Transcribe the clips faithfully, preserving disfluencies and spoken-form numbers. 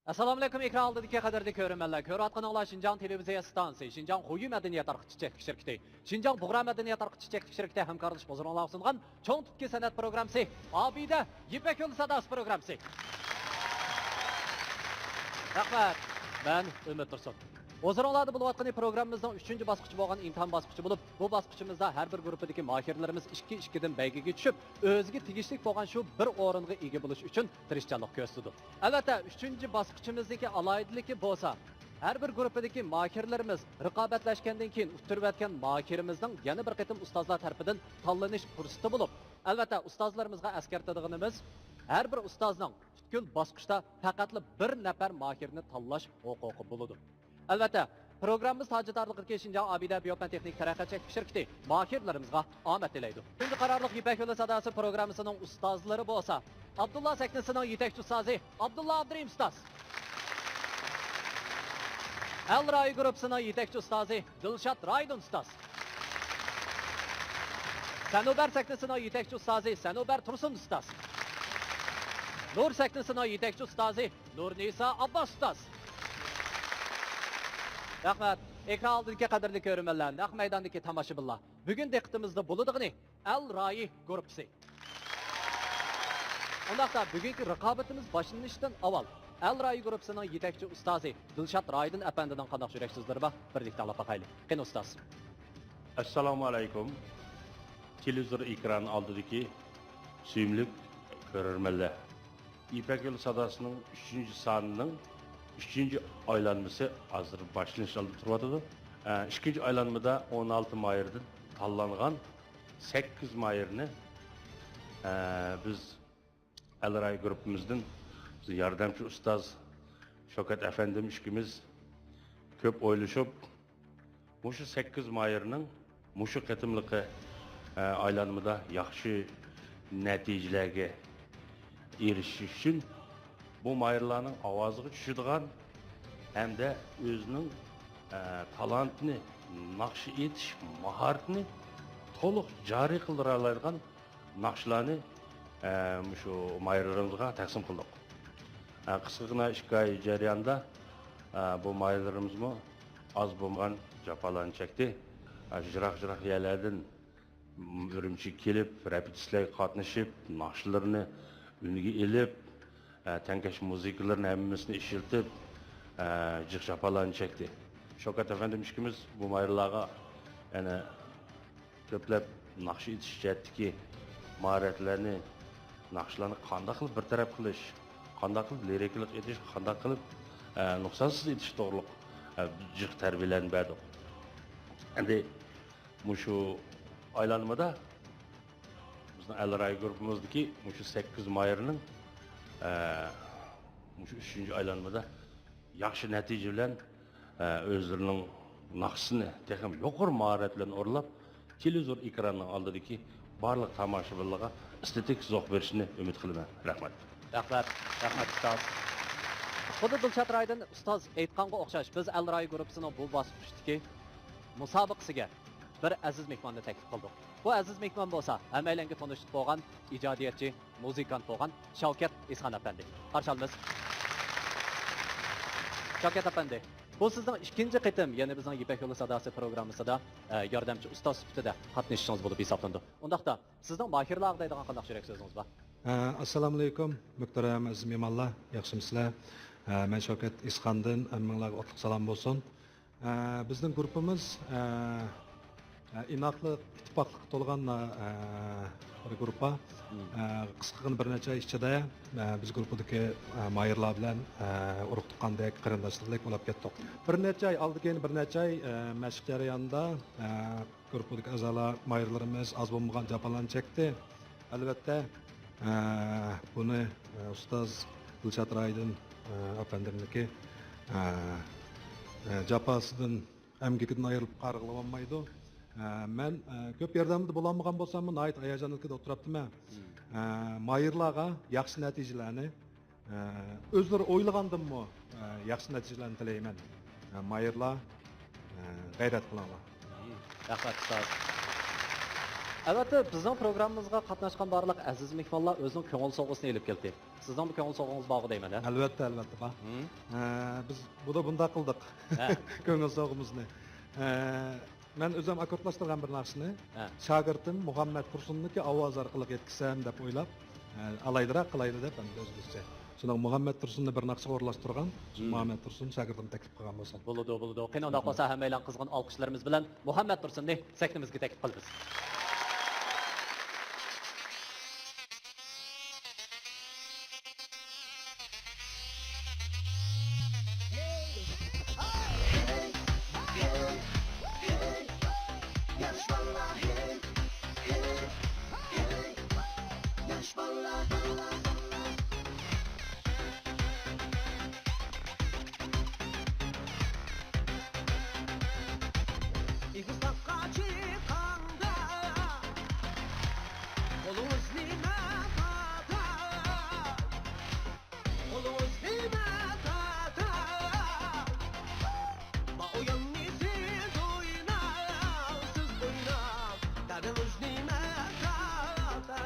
ئەسسالامۇئەلەيكۇم، ئېكران ئالدىدىكى قەدىردىكى كۆرۈرمەنلەر. كۆرۈۋاتقىنىڭلار شىنجاڭ تېلېۋىزىيە ئىستانسىسى، شىنجاڭ خۇيى مەدەنىيەت تارقىتىش چەكلىك شىركىتى، شىنجاڭ بۇغرا مەدەنىيەت تارقىتىش چەكلىك شىركىتى ھەمكارلىشىپ ھۇزۇرۇڭلارغا سۇنغان چوڭ تۈپكى سەنئەت پروگراممىسى، ئابىدە يىپەك يولى ساداسى پروگراممىسى. رەھمەت. مەن ئۈمىد تۇرسۇن. ھۇزۇرۇڭلاردا بولۇۋاتقىنى پروگراممىمىزنىڭ ئۈچىنچى باسقۇچى بولغان ئىمتىھان باسقۇچى بولۇپ، بۇ باسقۇچىمىزدا ھەر بىر گۇرۇپپىدىكى ماھىرلىرىمىز ئىككى ئىككىدىن بەيگىگە چۈشۈپ، ئۆزىگە تېگىشلىك بولغان شۇ بىر ئورۇنغا ئىگە بولۇش ئۈچۈن تىرىشچانلىق كۆرسىتىدۇ. ئەلۋەتتە، ئۈچىنچى باسقۇچىمىزدىكى ئالاھىدىلىكى بولسا، ھەر بىر گۇرۇپپىدىكى ماھىرلىرىمىز رىقابەتلەشكەندىن كېيىن ئۇتتۇرۇۋەتكەن ماھىرىمىزنىڭ يەنە بىر قېتىم ئۇستازلار تەرىپىدىن تاللىنىش پۇرسىتى بولۇپ، ئەلۋەتتە، ئۇستازلىرىمىزغا ئەسكەرتىدىغىنىمىز، ھەر بىر ئۇستازنىڭ پۈتكۈل باسقۇچتا پەقەتلا بىر نەپەر ماھىرنى تاللاش ھوقۇقى بولىدۇ. ئەلۋەتتە، پروگراممىمىز تاجدارلىقىدىكى شىنجاڭ ئابىدە بىيوپەن تېخنىك تەرەققىيات چەكلىك شىركىتى ماھىرلىرىمىزغا ئامەت تىلەيدۇ. تۇنجى قارارلىق يىپەك يولى ساداسى پروگراممىسىنىڭ ئۇستازلىرى بولسا، ئابدۇللا سەھنىسىنىڭ يېتەكچى ئۇستازى ئابدۇللا ئابدۇرېھىم ئۇستاز، ئەل رايى گۇرۇپپىسىنىڭ يېتەكچى ئۇستازى دىلشات رايدىن ئۇستاز، سەنۇبەر سەھنىسىنىڭ يېتەكچى ئۇستازى سەنۇبەر تۇرسۇن ئۇستاز، نۇر سەھنىسىنىڭ يېتەكچى ئۇستازى نۇرنىسا ئابباس ئۇستاز. رەھمەت. ئېكران ئالدىدىكى قەدىرلىك كۆرۈرمەنلەر، نەق مەيداندىكى تاماشىبىنلار، بۈگۈن دىققىتىمىزدە بولىدىغىنى ئەل رايى گۇرۇپپىسى. ئۇنداقتا بۈگۈنكى رىقابىتىمىز باشلىنىشتىن ئاۋۋال ئەل رايى گۇرۇپپىسىنىڭ يېتەكچى ئۇستازى دىلشات رايدىن ئەپەندىنىڭ قانداق يۈرەك سۆزلىرى بار، بىرلىكتە ئاڭلاپ باقايلى. قېنى ئۇستاز. ئەسسالامۇ ئەلەيكۇم. تېلېۋىزور ئېكرانى ئالدىدىكى سۆيۈملۈك كۆرۈرمەنلەر. يىپەك يولى ساداسىنىڭ ئۈچىنچى سانىنىڭ ئۈچىنچى ئايلانمىسى ھازىر باشلىنىش ئالدىدا تۇرۇۋاتىدۇ. ئە، ئىككىنچى ئايلانمىدا ئون ئالتە ماھىردىن تاللانغان سەككىز ماھىرنى، ئە، بىز ئەل رايى گۇرۇپپىمىزدىن ياردەمچى ئۇستاز شەۋكەت ئەپەندىم ئىككىمىز كۆپ ئويلىشىپ، مۇشۇ سەككىز ماھىرنىڭ مۇشۇ قېتىملىقى، ئە، ئايلانمىدا ياخشى نەتىجىلەرگە ئېرىشىش ئۈچۈن بۇ ماھىرلارنىڭ ئاۋازىغا چۈشىدىغان ھەمدە ئۆزىنىڭ، ئە، تالانتىنى، ناخشا ئېيتىش ماھارىتىنى تولۇق جارى قىلدۇرالايدىغان ناخشىلارنى، ئە، مۇشۇ ماھىرلىرىمىزغا تەقسىم قىلدۇق. ئە، قىسقىغىنا ئىككى ئاي جەريانىدا، ئە، بۇ ماھىرلىرىمىزمۇ ئاز بولمىغان جاپالارنى چەكتى. ئە، يىراق-يىراق يەرلەردىن، م، ئۈرۈمچىگە كېلىپ، رېپېتىتسىيەلەرگە قاتنىشىپ، ناخشىلىرىنى ئۈنگە ئېلىپ، ئە، تەڭكەش مۇزىكىلىرىنى ھەممىسىنى ئىشلىتىپ، ئە، جىق جاپالارنى چەكتى. شەۋكەت ئەپەندىم ئىككىمىز بۇ ماھىرلارغا يەنە كۆپلەپ ناخشا ئېيتىش جەھەتتىكى ماھارەتلەرنى، ناخشىلارنى قانداق قىلىپ بىر تەرەپ قىلىش، قانداق قىلىپ لىرىكىلىق ئېيتىش، قانداق قىلىپ، ئە، نۇقسانسىز ئېيتىش توغرۇلۇق، ئە، جىق تەربىيەلەرنى بەردۇق. ئەمدى مۇشۇ ئايلانمىدا بىزنىڭ ئەل رايى گۇرۇپپىمىزدىكى مۇشۇ سەككىز ماھىرنىڭ، ئە، مۇشۇ ئۈچىنچى ئايلانمىدا ياخشى نەتىجە بىلەن، ئە، ئۆزلىرىنىڭ ناخشىسىنى تېخىمۇ يۇقىرى ماھارەت بىلەن ئورۇنلاپ، تېلېۋىزور ئېكرانىنىڭ ئالدىدىكى بارلىق تاماشىبىنلارغا ئېستېتىك زوق بېرىشىنى ئۈمىد قىلىمەن. رەھمەت. رەھمەت، رەھمەت، ئۇستاز. خۇددى دىلشات رايدىن ئۇستاز ئېيتقانغا ئوخشاش، بىز ئەل رايى گۇرۇپپىسىنىڭ بۇ باسقۇچتىكى مۇسابىقىسىگە بىر ئەزىز مېھماننى تەكلىپ قىلدۇق. بۇ ئەزىز مېھمان بولسا، ھەممەيلەنگە تونۇشلۇق بولغان ئىجادىيەتچى، مۇزىكانت بولغان شەۋكەت ئىسخان ئەپەندى. قارشى ئالىمىز. شەۋكەت ئەپەندى، بۇ سىزنىڭ ئىككىنچى قېتىم يەنە بىزنىڭ يىپەك يولى ساداسى پروگراممىسىدا، ئە، ياردەمچى ئۇستاز سۈپىتىدە قاتنىشىشىڭىز بولۇپ ھېسابلىنىدۇ. ئۇنداقتا، سىزنىڭ ماھىرلارغا دەيدىغان قانداق يۈرەك سۆزىڭىز بار؟ ئە، ئەسسالامۇئەلەيكۇم، مۆھتەرەم ئەزىز مېھمانلار، ياخشىمۇسىلەر؟ ئە، مەن شەۋكەت ئىسخاندىن، ھەممىڭلارغا ئوتلۇق سالام بولسۇن. ئە، بىزنىڭ گۇرۇپپىمىز، ئە، ئە، ئىناقلىق، ئىتتىپاقلىققا تولغان، ئە، بىر گۇرۇپپا. مم. ئە، قىسقىغىنە بىر نەچچە ئاي ئىچىدە، ئە، بىز گۇرۇپپىدىكى، ئە، ماھىرلار بىلەن، ئە، ئۇرۇق تۇغقاندەك، قېرىنداشلىقتەك بولۇپ كەتتۇق. بىر نەچچە ئاي ئالدى كېيىن بىر نەچچە ئاي، ئە، مەشىق جەريانىدا، ئە، گۇرۇپپىدىكى ئەزالار، ماھىرلىرىمىز ئاز بولمىغان جاپالارنى چەكتى. ئەلۋەتتە، ئە، بۇنى، ئە، ئۇستاز دىلشات رايدىن، ئە، ئەپەندىمنىكى، ئە، ئە، جاپاسىدىن، ئەمگىكىدىن ئايرىلىپ قارىغىلى بولمايدۇ. ئە، مەن، ئە، كۆپ ياردەمدە بولالمىغان بولساممۇ، ناھايىتى ھاياجانلىقتا ئولتۇراتتىمەن. مم. ئە، ماھىرلارغا ياخشى نەتىجىلەرنى، ئە، ئۆزلىرى ئويلىغاندىنمۇ، ئە، ياخشى نەتىجىلەرنى تىلەيمەن. ئە، ماھىرلار، ئە، غەيرەت قىلىڭلار. رەھمەت، ئۇستاز. ئەلۋەتتە، بىزنىڭ پروگراممىمىزغا قاتناشقان بارلىق ئەزىز مېھمانلار ئۆزىنىڭ كۆڭۈل سوۋغىسىنى ئېلىپ كەلدى. سىزنىڭمۇ كۆڭۈل سوۋغىڭىز بارغۇ دەيمەن، ھە؟ ئەلۋەتتە، ئەلۋەتتە بار. ھە، بىز بۇدا بۇنداق قىلدۇق. ھە. كۆڭۈل سوۋغىمىزنى. ھە، مەن ئۆزۈم ئاككوردلاشتۇرغان بىر ناخشىنى، ھە، شاگىرتىم مۇھەممەت تۇرسۇننىڭكى ئاۋازى ئارقىلىق يەتكۈزسەم دەپ ئويلاپ، ھە، ئالاھىدىراق قىلايلى دەپ، ئەمدى ئۆزىمىزچە. شۇنداق مۇھەممەت تۇرسۇننى بىر ناخشىغا ئورۇنلاشتۇرغان، شۇ مۇھەممەت تۇرسۇن شاگىرتىم تەكلىپ قىلغان بولسۇن. بولىدۇ، بولىدۇ. قېنى، ئۇنداق بولسا ھەممەيلەن قىزغىن ئالقىشلىرىمىز بىلەن مۇھەممەت تۇرسۇننى سەھنىمىزگە تەكلىپ قىلىمىز. ئېگىز تاغقا چىققاندا، قولىڭىز نېمە تارتا؟ قولىڭىز نېمە تارتا؟ ما ئويۇننى سىز ئويناڭ، سىز ئويناڭ، دەردىڭىز نېمە تارتا؟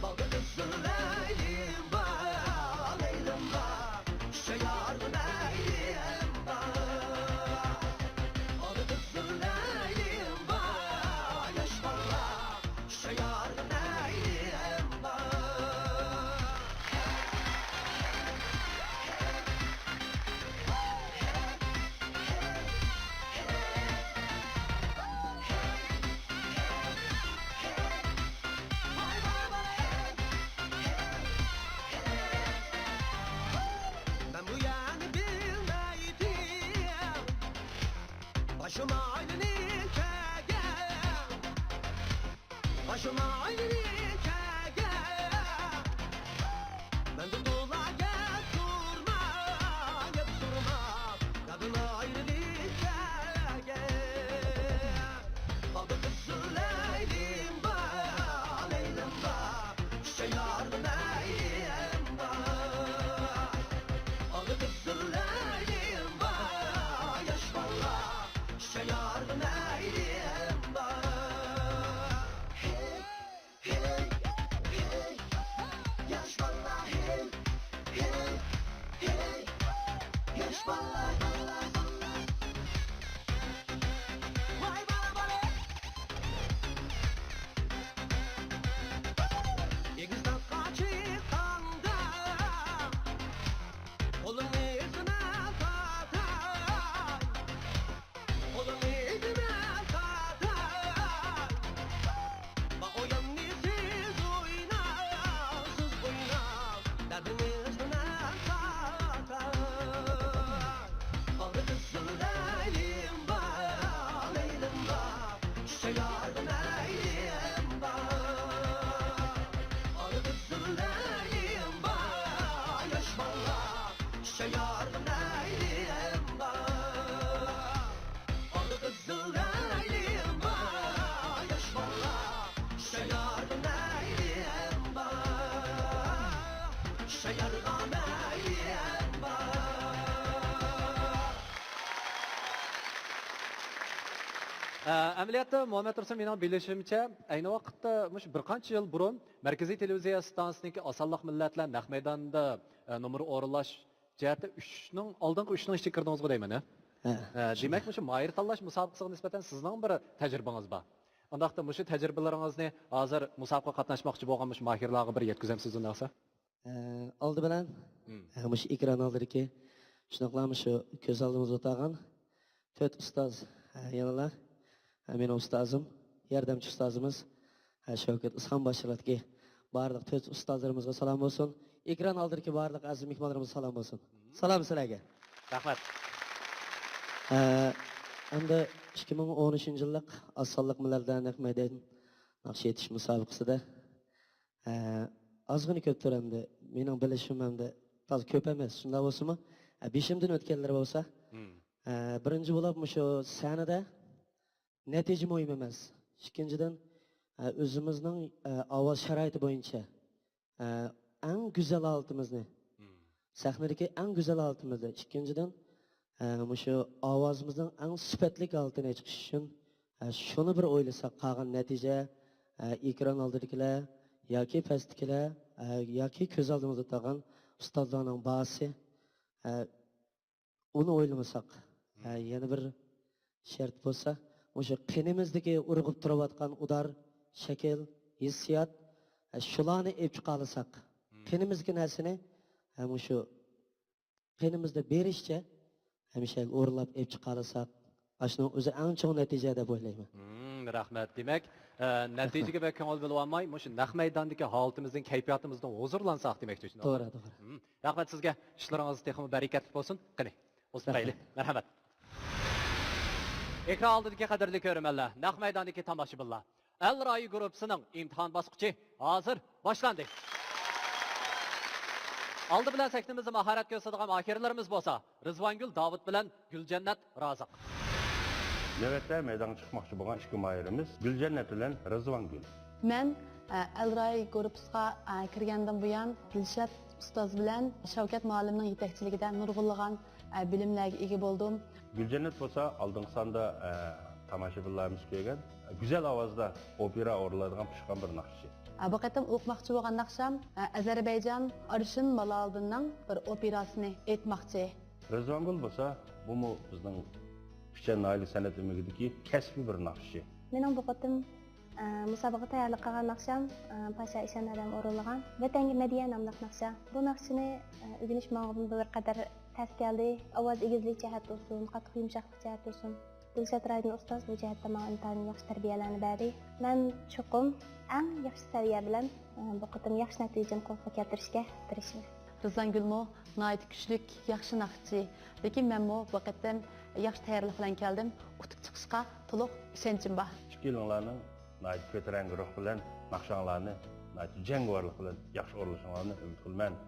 باغدا قىزىل لەيلىم بار، لەيلىم بار، چۈشەر يارغا مەيلىم بار. باغدا قىزىل لەيلىم بار، ياش بالىلار، چۈشەر يارغا مەيلىم بار. مەن بۇ يەرنى بىلمەيتتىم، باشىم ئايلىنىپ كەلگەن. باشىم ئايلىنىپ كەلگەن. مەندىن تولا گەپ سورىما، گەپ سورىما، دادىم ئايرىلىپ كەلگەن. باغدا قىزىل لەيلىم بار، لەيلىم بار، چۈشەر يارغا مەيلىم بار. باغدا قىزىل لەيلىم بار، ياش بالىلار، چۈشەر يارغا مەيلىم بار. ھېي، ھېي، ھېي، ياش بالىلار، ھېي، ھېي، ھېي، ياش بالىلار. ۋاي بالا، بالا. ئېگىز تاغقا چىققاندا، قولۇڭنى ئىزىمە تارتاي. قولۇڭنى ئىزىمە تارتاي. ما ئويۇننى سىز ئويناڭ، سىز ئويناڭ، دەردىڭىزنى مەن تارتاي. باغدا قىزىل لەيلىم بار، لەيلىم بار، چۈشەر يارغا مەيلىم بار. باغدا قىزىل لەيلىم بار، ياش بالىلار، چۈشەر يارغا مەيلىم بار. باغدا قىزىل لەيلىم بار، ياش بالىلار، چۈشەر يارغا مەيلىم بار. چۈشەر يارغا مەيلىم بار. ئە، ئەمەلىيەتتە، مۇھەممەت تۇرسۇن، مېنىڭ بىلىشىمچە، ئەينى ۋاقىتتا مۇشۇ بىر قانچە يىل بۇرۇن مەركىزىي تېلېۋىزىيە ئىستانسىسىنىڭكى ئاز سانلىق مىللەتلەر نەق مەيدانىدا، ئە، نومۇر ئورۇنلاش جەھەتتە ئۈچنىڭ، ئالدىنقى ئۈچنىڭ ئىچىگە كىردىڭىزغۇ دەيمەن، ھە؟ ھە، شۇنداق. دېمەك، مۇشۇ ماھىر تاللاش مۇسابىقىسىغا نىسبەتەن سىزنىڭ بىر تەجرىبىڭىز بار. ئۇنداقتا مۇشۇ تەجرىبىلىرىڭىزنى ھازىر مۇسابىقىگە قاتناشماقچى بولغان مۇشۇ ماھىرلارغا بىر يەتكۈزەمسىز، ئۇنداقسا؟ ئە، ئالدى بىلەن، مم. ئە، مۇشۇ ئېكران ئالدىدىكى، شۇنداقلا مۇشۇ كۆز ئالدىمىزدا ئولتۇرغان تۆت ئۇستاز، ئە، يەنىلا، ئە، مېنىڭ ئۇستازىم، ياردەمچى ئۇستازىمىز، ئە، شەۋكەت ئۇسخان باشچىلىقىدىكى بارلىق تۆت ئۇستازلىرىمىزغا سالام بولسۇن. ئېكران ئالدىدىكى بارلىق ئەزىز مېھمانلىرىمىزغا سالام بولسۇن. سالام سىلەرگە. رەھمەت. ئە، ئەمدى ئىككى مىڭ ئون ئۈچىنچى يىللىق ئاز سانلىق مىللەتلەر نەق مەيدان ناخشا ئېيتىش مۇسابىقىسىدە، ئە، ئازغىنە كۆپتۇر ئەمدى. مېنىڭ بىلىشىم ئەمدى تازا كۆپ ئەمەس. شۇنداق بولسىمۇ، ئە، بېشىمدىن ئۆتكەنلىرى بولسا، مم. ئە، بىرىنچى بولۇپ مۇشۇ سەھنىدە نەتىجە مۇھىم ئەمەس. ئىككىنچىدىن، ئە، ئۆزىمىزنىڭ، ئە، ئاۋاز شارائىتى بويىچە، ئە، ئەڭ گۈزەل ھالىتىمىزنى، مم. سەھنىدىكى ئەڭ گۈزەل ھالىتىمىزنى، ئىككىنچىدىن، ئە، مۇشۇ ئاۋازىمىزنىڭ ئەڭ سۈپەتلىك ھالىتىنى چىقىش ئۈچۈن، ئە، شۇنى بىر ئويلىساق، قالغان نەتىجە، ئە، ئېكران ئالدىدىكىلەر ياكى پەستىكىلەر، ئە، ياكى كۆز ئالدىمىزدا تۇرغان ئۇستازلارنىڭ باھاسى، ئە، ئۇنى ئويلىمىساق، ھە، يەنە بىر شەرت بولسا، مۇشۇ قېنىمىزدىكى ئۇرغۇپ تۇرۇۋاتقان ئۇدار، شەكىل، ھېسسىيات، ھە، شۇلارنى ئېلىپ چىقالىساق، قېنىمىزدىكى نەرسىنى، ھە، مۇشۇ قېنىمىزدا بېرىشچە ھەمىشە ئورۇنلاپ ئېلىپ چىقالىساق، ئاشۇنىڭ ئۆزى ئەڭ چوڭ نەتىجە دەپ ئويلايمەن. مم، رەھمەت. دېمەك، ئە، نەتىجىگە بەك كۆڭۈل بۆلۈۋالماي، مۇشۇ نەق مەيداندىكى ھالىتىمىزدىن، كەيپىياتىمىزدىن ھۇزۇرلانساق دېمەكچى، شۇنداقمۇ؟ توغرا، توغرا. مم. رەھمەت سىزگە، ئىشلىرىڭىز تېخىمۇ بەرىكەتلىك بولسۇن. قېنى، ئۇزىتمايلى. رەھمەت. مەرھەمەت. ئېكران ئالدىدىكى قەدىرلىك كۆرۈرمەنلەر، نەق مەيداندىكى تاماشىبىنلار، ئەل رايى گۇرۇپپىسىنىڭ ئىمتىھان باسقۇچى ھازىر باشلاندى. ئالدى بىلەن سەھنىمىزدە ماھارەت كۆرسىتىدىغان ماھىرلىرىمىز بولسا، رىزۋانگۈل داۋۇت بىلەن گۈلجەننەت رازىق. نۆۋەتتە مەيدانغا چىقماقچى بولغان ئىككى ماھىرىمىز گۈلجەننەت بىلەن رىزۋانگۈل. مەن، ئە، ئەلراي گۇرۇپپىسىغا، ئە، كىرگەندىن بۇيان، دىلشات ئۇستاز بىلەن شەۋكەت مۇئەللىمنىڭ يېتەكچىلىكىدە نۇرغۇنلىغان، ئە، بىلىملەرگە ئىگە بولدۇم. گۈلجەننەت بولسا ئالدىنقى ساندا، ئە، تاماشىبىنلارىمىز كۆرگەن، گۈزەل ئاۋازدا ئوپېرا ئورۇنلايدىغان پىشقان بىر ناخشىچى. ئە، بۇ قېتىم ئوقۇماقچى بولغان ناخشام، ئە، ئەزەربەيجان ئارشىن مالالدىننىڭ بىر ئوپېراسىنى ئېيتماقچى. رىزۋانگۈل بولسا، بۇمۇ بىزنىڭ پىچان ناھىيەلىك سەنئەت ئۆمىكىدىكى كەسپىي بىر ناخشىچى. مېنىڭ بۇ قېتىم، ئە، مۇسابىقىگە تەييارلىق قىلغان ناخشام، ئە، پاشا ئىشان ھەدەم ئورۇنلىغان ۋەتەنگە مەدھىيە ناملىق ناخشا. بۇ ناخشىنى، ئە، ئۆگىنىش ماڭا بىر قەدەر تەس كەلدى. ئاۋاز ئېگىزلىك جەھەتتە بولسۇن، قاتتىق يۇمشاقلىق جەھەتتە بولسۇن. دىلشات رايدىن ئۇستاز بۇ جەھەتتە ماڭا ئىنتايىن ياخشى تەربىيەلەرنى بەردى. مەن چوقۇم ئەڭ ياخشى سەۋىيە بىلەن، ئە، بۇ قېتىم ياخشى نەتىجىنى قولغا كەلتۈرۈشكە تىرىشىمەن. رىزۋانگۈلمۇ ناھايىتى كۈچلۈك، ياخشى ناخشىچى. لېكىن مەنمۇ بۇ قېتىم ياخشى تەييارلىق بىلەن كەلدىم. ئۇتۇق چىقىشقا تولۇق ئىشەنچىم بار. ئىككىيلىڭلارنىڭ ناھايىتى كۆتۈرەڭگۈ روھ بىلەن ناخشاڭلارنى ناھايىتى جەڭگىۋارلىق بىلەن ياخشى ئورۇنلىشىڭلارنى ئۈمىد قىلىمەن.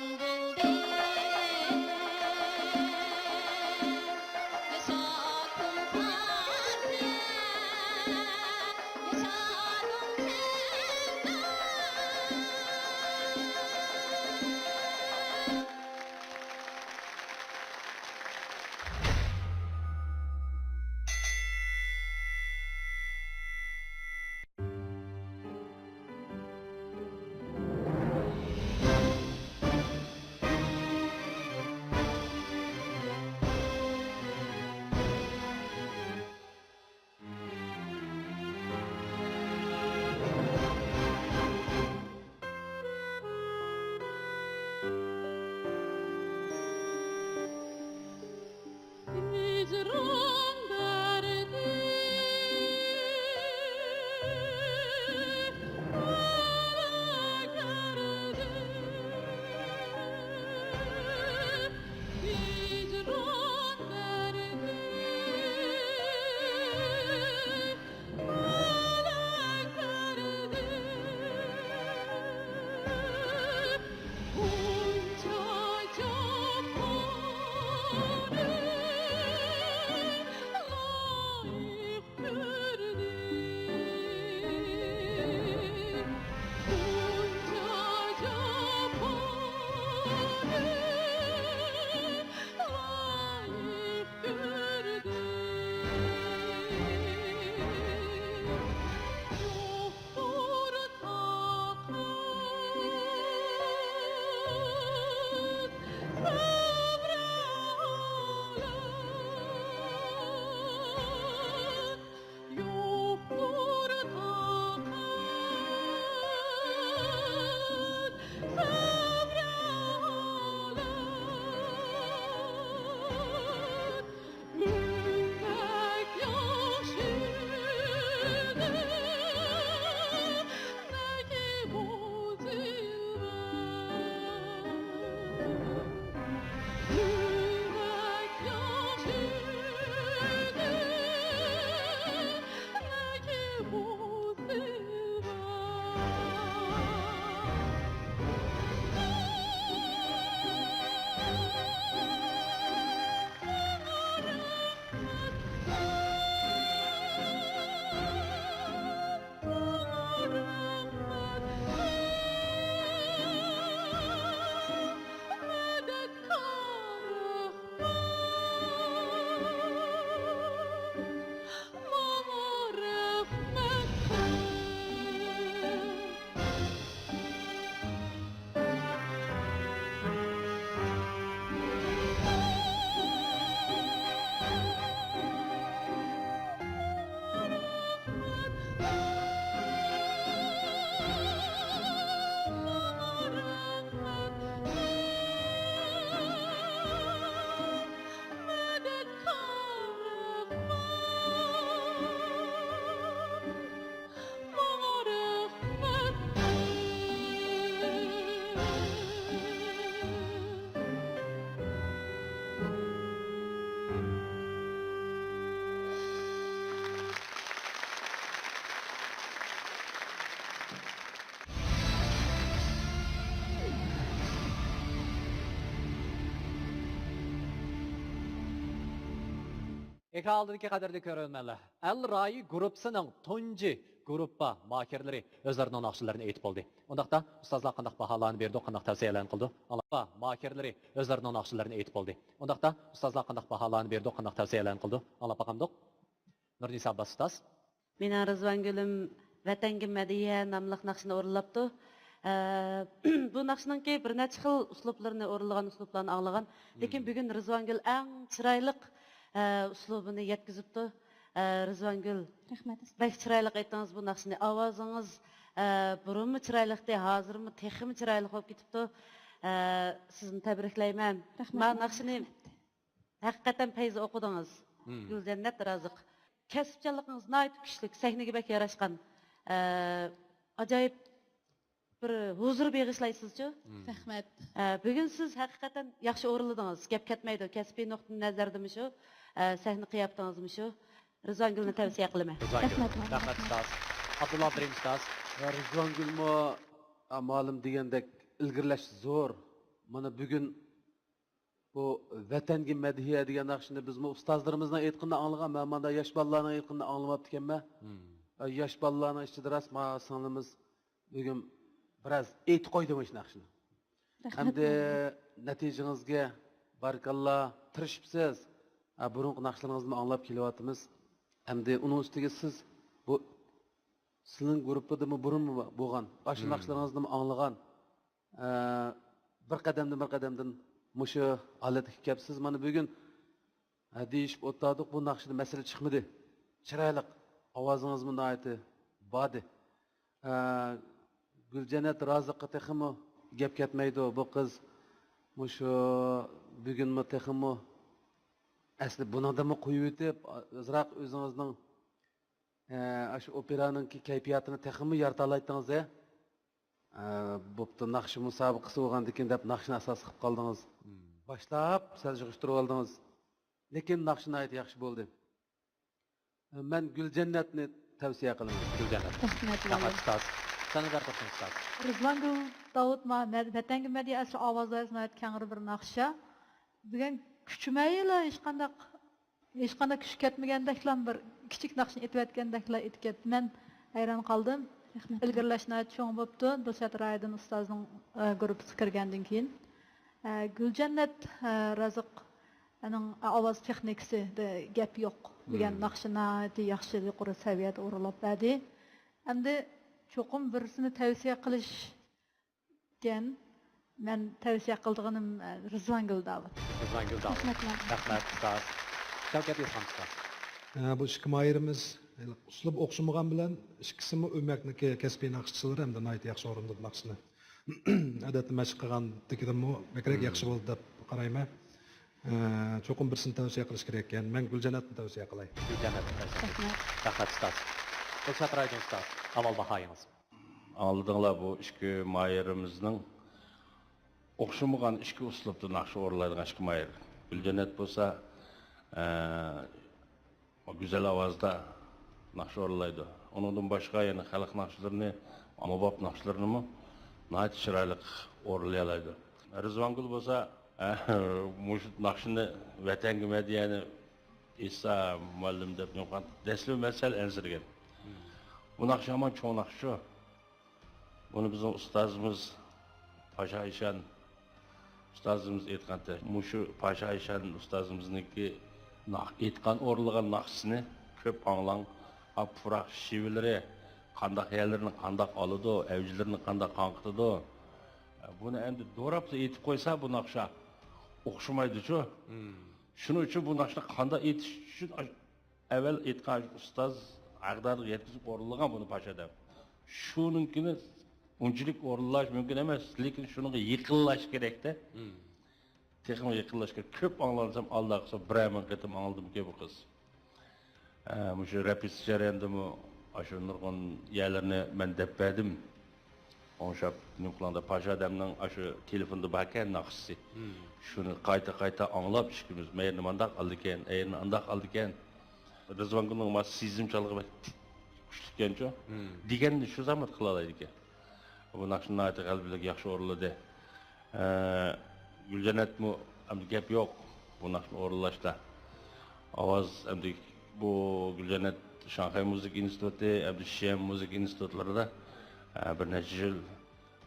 بولدى. ياشاسۇن پارتىيە، ياشاسۇن كەڭزا. ھىجران دەردى ئەلەكەردى. ھىجران دەردى ئېكران ئالدىدىكى قەدىرلىك كۆرۈرمەنلەر، ئەل رايى گۇرۇپپىسىنىڭ تۇنجى گۇرۇپپا ماھىرلىرى ئۆزلىرىنىڭ ناخشىلىرىنى ئېيتىپ بولدى. ئۇنداقتا ئۇستازلار قانداق باھالارنى بېرىدۇ، قانداق تەۋسىيەلەرنى قىلىدۇ؟ ئاڭلاپ، ماھىرلىرى ئۆزلىرىنىڭ ناخشىلىرىنى ئېيتىپ بولدى. ئۇنداقتا ئۇستازلار قانداق باھالارنى بېرىدۇ، قانداق تەۋسىيەلەرنى قىلىدۇ؟ ئاڭلاپ باقامدۇق؟ نۇرنىسا ئابباس ئۇستاز. مېنىڭ رىزۋانگۈلۈم ۋەتەنگە مەدھىيە ناملىق ناخشىنى ئورۇنلاپتۇ. ئە، بۇ ناخشىنىڭكى بىر نەچچە خىل ئۇسلۇبلىرىنى ئورۇنلىغان، ئۇسلۇبلارنى ئاڭلىغان. لېكىن مم. بۈگۈن رىزۋانگۈل ئەڭ چىرايلىق، ئە، ئۇسلۇبىنى يەتكۈزۈپتۇ. ئە، رىزۋانگۈل، رەھمەت. بەك چىرايلىق ئېيتتىڭىز بۇ ناخشىنى. ئاۋازىڭىز، ئە، بۇرۇنمۇ چىرايلىقتى، ھازىرمۇ تېخىمۇ چىرايلىق بولۇپ كېتىپتۇ. ئە، سىزنى تەبرىكلەيمەن. رەھمەت. مانا ناخشىنى رەھمەت. ھەقىقەتەن پەيزى ئوقۇدىڭىز. مم. گۈلجەننەت رازىق. كەسىپچانلىقىڭىز ناھايىتى كۈچلۈك، سەھنىگە بەك ياراشقان. ئە، ئاجايىپ بىر ھۇزۇر بېغىشلايسىزچۇ؟ مم. رەھمەت. ئە، بۈگۈن سىز ھەقىقەتەن ياخشى ئورۇنلىدىڭىز. گەپ كەتمەيدۇ. كەسپىي نۇقتىئىنەزەردىمۇ شۇ، ئە، سەھنە قىياپىتىڭىزمۇ شۇ. رىزۋانگۈلنى تەۋسىيە قىلىمەن. رىزۋانگۈل. رەھمەت. رەھمەت، ئۇستاز. ئابدۇللا ئابدۇرېھىم ئۇستاز. ۋە رىزۋانگۈلمۇ، ئە، مالىم دېگەندەك ئىلگىرىلەش زور. مانا بۈگۈن بۇ ۋەتەنگە مەدھىيە دېگەن ناخشىنى بىزمۇ ئۇستازلىرىمىزنىڭ ئېيتقىنىنى ئاڭلىغان، مەن مانا ياش بالىلارنىڭ ئېيتقىنىنى ئاڭلىماپتىكەنمەن. ئە، ياش بالىلارنىڭ ئىچىدە راست ما سىڭلىمىز بۈگۈن بىراز ئېيتىپ قويدى مۇشۇ ناخشىنى. رەھمەت. ئەمدى نەتىجىڭىزگە بارىكاللا، تىرىشىپسىز. ھە، بۇرۇنقى ناخشىلىرىڭىزنىمۇ ئاڭلاپ كېلىۋاتىمىز. ئەمدى ئۇنىڭ ئۈستىگە سىز بۇ سىلىنىڭ گۇرۇپپىدىمۇ بۇرۇنمۇ بولغان، ئاشۇ ناخشىلىرىڭىزنىمۇ ئاڭلىغان. ئە، بىر قەدەمدىن بىر قەدەمدىن مۇشۇ ھالەتكە كەپسىز. مانا بۈگۈن، ھە، دېيىشىپ ئولتۇردۇق، بۇ ناخشىدا مەسىلە چىقمىدى. چىرايلىق، ئاۋازىڭىزمۇ ناھايىتى باردى. ئە، گۈلجەننەت رازىققا تېخىمۇ گەپ كەتمەيدۇ. بۇ قىز مۇشۇ بۈگۈنمۇ تېخىمۇ ئەسلى بۇنىڭدىنمۇ قويۇۋېتىپ، ئازراق ئۆزىڭىزنىڭ، ئە، ئاشۇ ئوپېرانىڭكى كەيپىياتىنى تېخىمۇ يارىتالايتتىڭىز، ھە؟ ئە، بوپتۇ، ناخشا مۇسابىقىسى بولغاندىكىن دەپ ناخشىنى ئاساس قىلىپ قالدىڭىز. باشلاپ سەل يىغىشتۇرۇۋالدىڭىز. لېكىن ناخشا ناھايىتى ياخشى بولدى. مەن گۈلجەننەتنى تەۋسىيە قىلىمەن. گۈلجەننەت. رەھمەت، رەھمەت، ئۇستاز. سەنئەتكار توختى ئۇستاز. رىزۋانگۈل داۋۇت ما-، مەد-، ۋەتەنگە مەدھىيە ئەسلى ئاۋازلىرى ناھايىتى كەڭرى بىر ناخشا. بۈگۈن كۈچىمەيلا ھېچقانداق، ھېچقانداق كۈچ كەتمىگەندەكلا بىر كىچىك ناخشىنى ئېيتىۋەتكەندەكلا ئېيتىپ كەتتى. مەن ھەيران قالدىم. رەھمەت. ئىلگىرىلەش ناھايىتى چوڭ بوپتۇ. دىلشات رايدىن ئۇستازنىڭ، ئە، گۇرۇپپىسىغا كىرگەندىن كېيىن. ئە، گۈلجەننەت، ئە، رازىق ئانىڭ ئاۋاز تېخنىكىسىدە گەپ يوق دېگەن ناخشا ناھايىتى ياخشى يۇقىرى سەۋىيەدە ئورۇنلاپ بەردى. ئەمدى چوقۇم بىرسىنى تەۋسىيە قىلىش دېگەن، مەن تەۋسىيە قىلىدىغىنىم، ئە، رىزۋانگۈل داۋۇت. رىزۋانگۈل داۋۇت. رەھمەت. رەھمەت، ئۇستاز. شەۋكەت ئېيتقان ئۇستاز. ئە، بۇ ئىككى ماھىرىمىز ئۇسلۇب ئوخشىمىغان بىلەن ئىككىسىمۇ ئۆمەكنىڭ كەسپىي ناخشىچىلىرى ھەمدە ناھايىتى ياخشى ئورۇندىدى ناخشىنى. ئادەتتە مەشىق قىلغاندىكىدىنمۇ بەكرەك ياخشى بولدى دەپ قارايمەن. ئە، چوقۇم بىرسىنى تەۋسىيە قىلىش كېرەك ئىكەن. مەن گۈلجەننەتنى تەۋسىيە قىلاي. گۈلجەننەت. رەھمەت. رەھمەت، ئۇستاز. دىلشات رايدىن ئۇستاز، ئاۋۋال باھايىڭىز. ئاڭلىدىڭلار، بۇ ئىككى ماھىرىمىزنىڭ ئوخشىمىغان ئىككى ئۇسلۇبتا ناخشا ئورۇنلايدىغان ئىككى ماھىر. گۈلجەننەت بولسا، ئە، گۈزەل ئاۋازدا ناخشا ئورۇنلايدۇ. ئۇنىڭدىن باشقا يەنە خەلق ناخشىلىرىنى، ئاممىباب ناخشىلىرىنىمۇ ناھايىتى چىرايلىق ئورۇنلىيالايدۇ. رىزۋانگۈل بولسا، مۇشۇ ناخشىنى، ۋەتەنگە مەدھىيەنى ئېيتسا مۇئەللىم دەپ نېمە قىلغان، دەسلىپى مەن سەل ئەنسىرىگەن. بۇ ناخشا ھامان چوڭ ناخشىچۇ. بۇنى بىزنىڭ ئۇستازىمىز پاشا ئىشان ئۇستازىمىز ئېيتقانتى، مۇشۇ پاشا ئىشان ئۇستازىمىزنىڭكى ناخ-، ئېيتقان، ئورۇنلىغان ناخشىسىنى كۆپ ئاڭلاڭ. ئا، پۇراق شېۋىلىرى قانداق يەرلىرىنى قانداق ئالىدۇ، ئەۋجىلىرىنى قانداق قاڭقىتىدۇ. بۇنى ئەمدى دوراپلا ئېيتىپ قويسا، بۇ ناخشا ئوخشىمايدۇچۇ. شۇنىڭ ئۈچۈن بۇ ناخشىنى قانداق ئېيتىش ئۈچۈن ئەۋۋەل ئېيتقان ئۇستاز ھەغدادىغا يەتكۈزۈپ ئورۇنلىغان بۇنى پاشا دەپ. شۇنىڭكىنى ئۇنچىلىك ئورۇنلاش مۇمكىن ئەمەس، لېكىن شۇنىڭغا يېقىنلاش كېرەكتە. تېخىمۇ يېقىنلاش كېرەك. كۆپ ئاڭلانسام، ئالدى ئارقىسى بىرەر مىڭ قېتىم ئاڭلىدىمكەن بۇ قىز. ئە، مۇشۇ رېپېتىتسىيە جەريانىدىمۇ ئاشۇ نۇرغۇن يەرلىرىنى مەن دەپ بەردىم. ئوڭشاپ نېمە قىلىڭ دەپ، پاشا ئادەمنىڭ ئاشۇ تېلېفوندا باركەن ناخشىسى. شۇنى قايتا-قايتا ئاڭلاپ ئىككىمىز، مەيرىنى مانداق ئالىدىكەن، ئەيرىنى ئانداق ئالىدىكەن. رىزۋانگۈلنىڭ ما سېزىم چالغى بەك كۈچلۈككەنچۇ. دېگەننى شۇ زامات قىلالايدىكەن. بۇ ناخشىنى ناھايىتى غەلىبىلىك ياخشى ئورۇنلىدى. ئە، گۈلجەننەتمۇ ئەمدى گەپ يوق بۇ ناخشىنى ئورۇنلاشتا. ئاۋاز ئەمدى بۇ گۈلجەننەت شاڭخەي مۇزىكا ئىنستىتۇتى، ئەمدى شيەن مۇزىكا ئىنستىتۇتلىرىدا، ئە، بىر نەچچە يىل،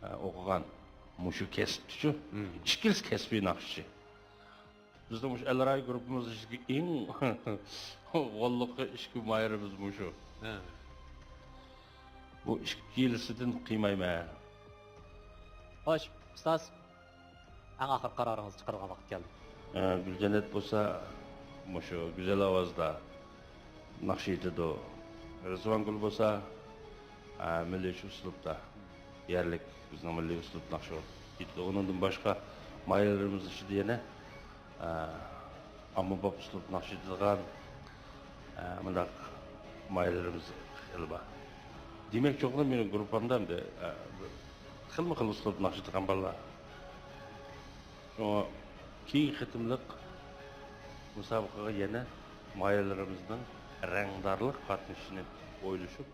ئە، ئوقۇغان. مۇشۇ كەسىپتىچۇ. ئىككىلىسى كەسپىي ناخشىچى. بىزنىڭ مۇشۇ ئەلراي گۇرۇپپىمىزدىكى ئەڭ غوللۇقى ئىككى ماھىرىمىز مۇشۇ. بۇ ئىككىلىسىدىن قىيمايمەن. خوش، ئۇستاز، ئەڭ ئاخىرقى قارارىڭىزنى چىقىرىدىغان ۋاقىت كەلدى. ئە، گۈلجەننەت بولسا مۇشۇ گۈزەل ئاۋازدا ناخشا ئېيتىدۇ. رىزۋانگۈل بولسا، ئە، مىللىي ئۇسلۇبتا، يەرلىك بىزنىڭ مىللىي ئۇسلۇب ناخشا ئېيتىدۇ. ئۇنىڭدىن باشقا ماھىرلىرىمىز ئىچىدە يەنە، ئە، ئاممىباب ئۇسلۇب ناخشا ئېيتىدىغان، ئە، مۇنداق ماھىرلىرىمىز خېلى بار. دېمەكچى بولغىنىم، مېنىڭ گۇرۇپپامدا ئەمدى، ئە، خىلمۇ خىل ئۇسلۇب ناخشا ئېيتىدىغان بالىلار. شۇڭا كېيىنكى قېتىملىق مۇسابىقىگە يەنە ماھىرلىرىمىزنىڭ رەڭدارلىق قاتنىشىشىنى ئويلىشىپ،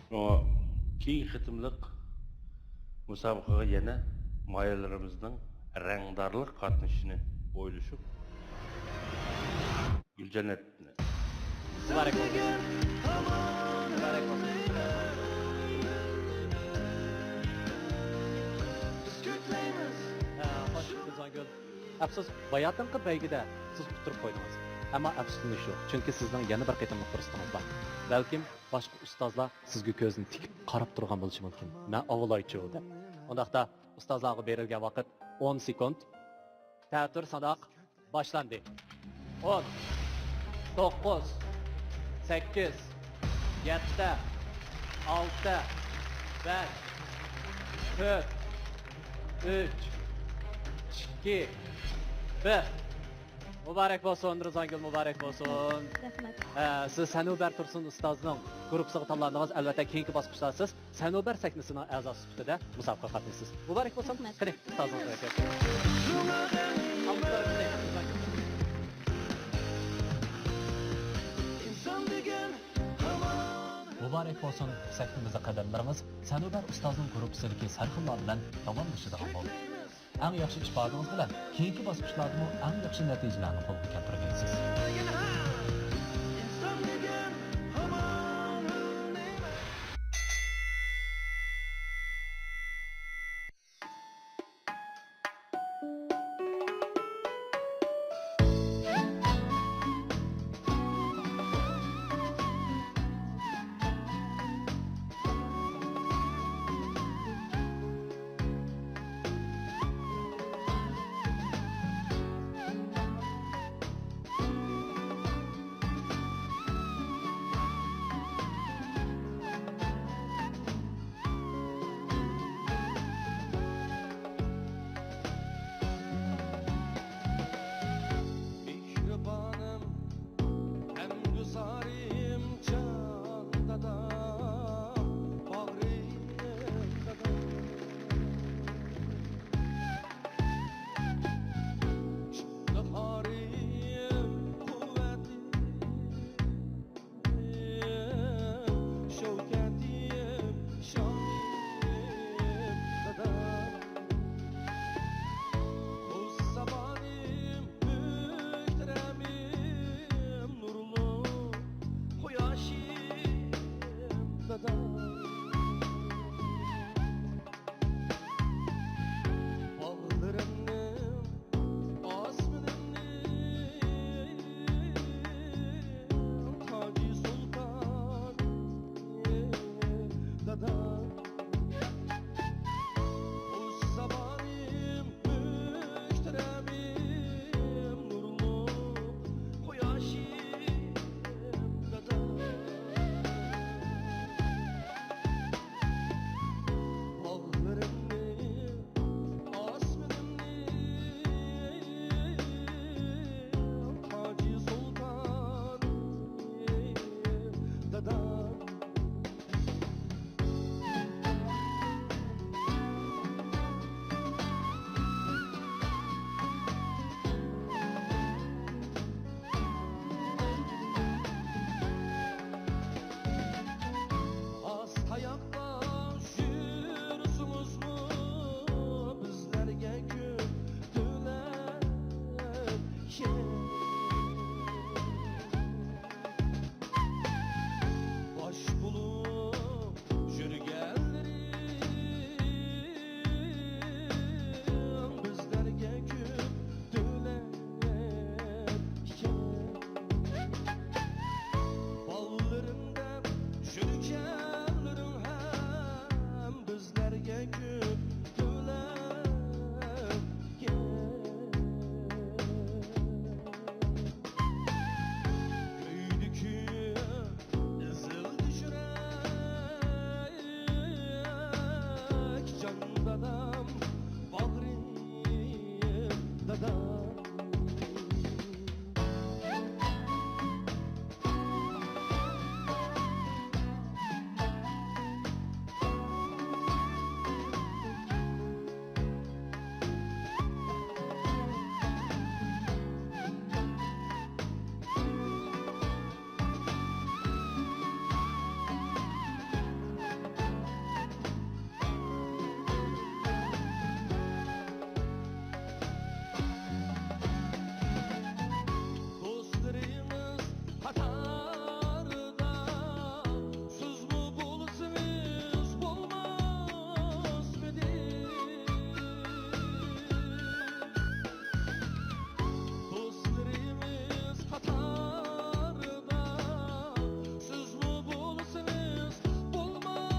شۇڭا كېيىنكى قېتىملىق مۇسابىقىگە يەنە ماھىرلىرىمىزنىڭ رەڭدارلىق قاتنىشىشىنى ئويلىشىپ، گۈلجەننەتنى. مۇبارەك بولسۇن. مۇبارەك بولسۇن. ھە، خوش، گۈلزارگۈل. ئەپسۇس، باياتىنقى بەيگىدە سىز ئۇتتۇرۇپ قويدىڭىز. ئەمما ئەپسۇسلىنىش يوق، چۈنكى سىزنىڭ يەنە بىر قېتىملىق پۇرسىتىڭىز بار. بەلكىم باشقا ئۇستازلار سىزگە كۆزىنى تىكىپ قاراپ تۇرغان بولۇشى مۇمكىن. مەن ئاۋۇلايچۇ دەپ. ئۇنداقتا ئۇستازلارغا بېرىلگەن ۋاقىت ئون سېكۇنت. تەتۈر ساناق باشلاندى. ئون، توققۇز، سەككىز، يەتتە، ئالتە، بەش، تۆت، ئۈچ، ئىككى، بىر. مۇبارەك بولسۇن، رىزۋانگۈل، مۇبارەك بولسۇن. رەھمەت. ئە، سىز سەنۇبەر تۇرسۇن ئۇستازنىڭ گۇرۇپپىسىغا تاللاندىڭىز. ئەلۋەتتە، كېيىنكى باسقۇچتا سىز سەنۇبەر سەھنىسىنىڭ ئەزاسى سۈپىتىدە مۇسابىقىگە قاتنىشىسىز. مۇبارەك بولسۇن. رەھمەت. قېنى، ئۇستازىڭىزغا بېرىڭ. مۇبارەك بولسۇن، سەھنىمىزدە قەدەملىرىڭىز سەنۇبەر ئۇستازنىڭ گۇرۇپپىسىدىكى سەرخىللار بىلەن داۋاملىشىدىغان بولدى. ئەڭ ياخشى ئىپادىڭىز بىلەن كېيىنكى باسقۇچلاردىمۇ ئەڭ ياخشى نەتىجىلەرنى قولغا كەلتۈرگەيسىز. قاتاردا سىزمۇ بولسىڭىز بولماسمىدى؟ دوستلىرىمىز قاتاردا سىزمۇ بولسىڭىز بولماسمىدى؟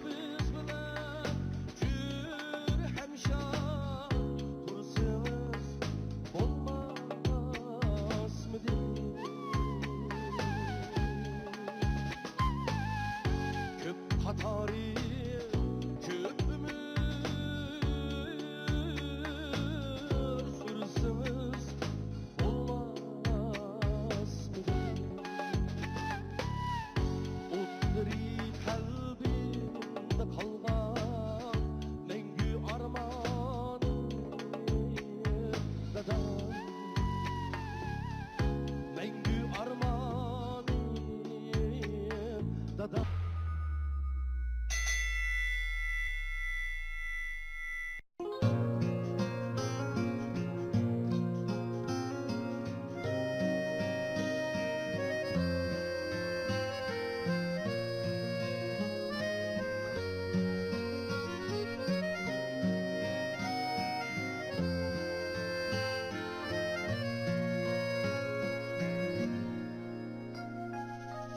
بىز بىلەن جۈر ھەم شاد تۇرسىڭىز بولماسمىدى؟ كۆپ قاتارى كۆپ ئۆمۈر سۈرسىڭىز بولماسمىدى؟ ئوتلىرى قەلبىمدە قالغان مەڭگۈ ئارمانىم دادام، مەڭگۈ ئارمانىم دادام.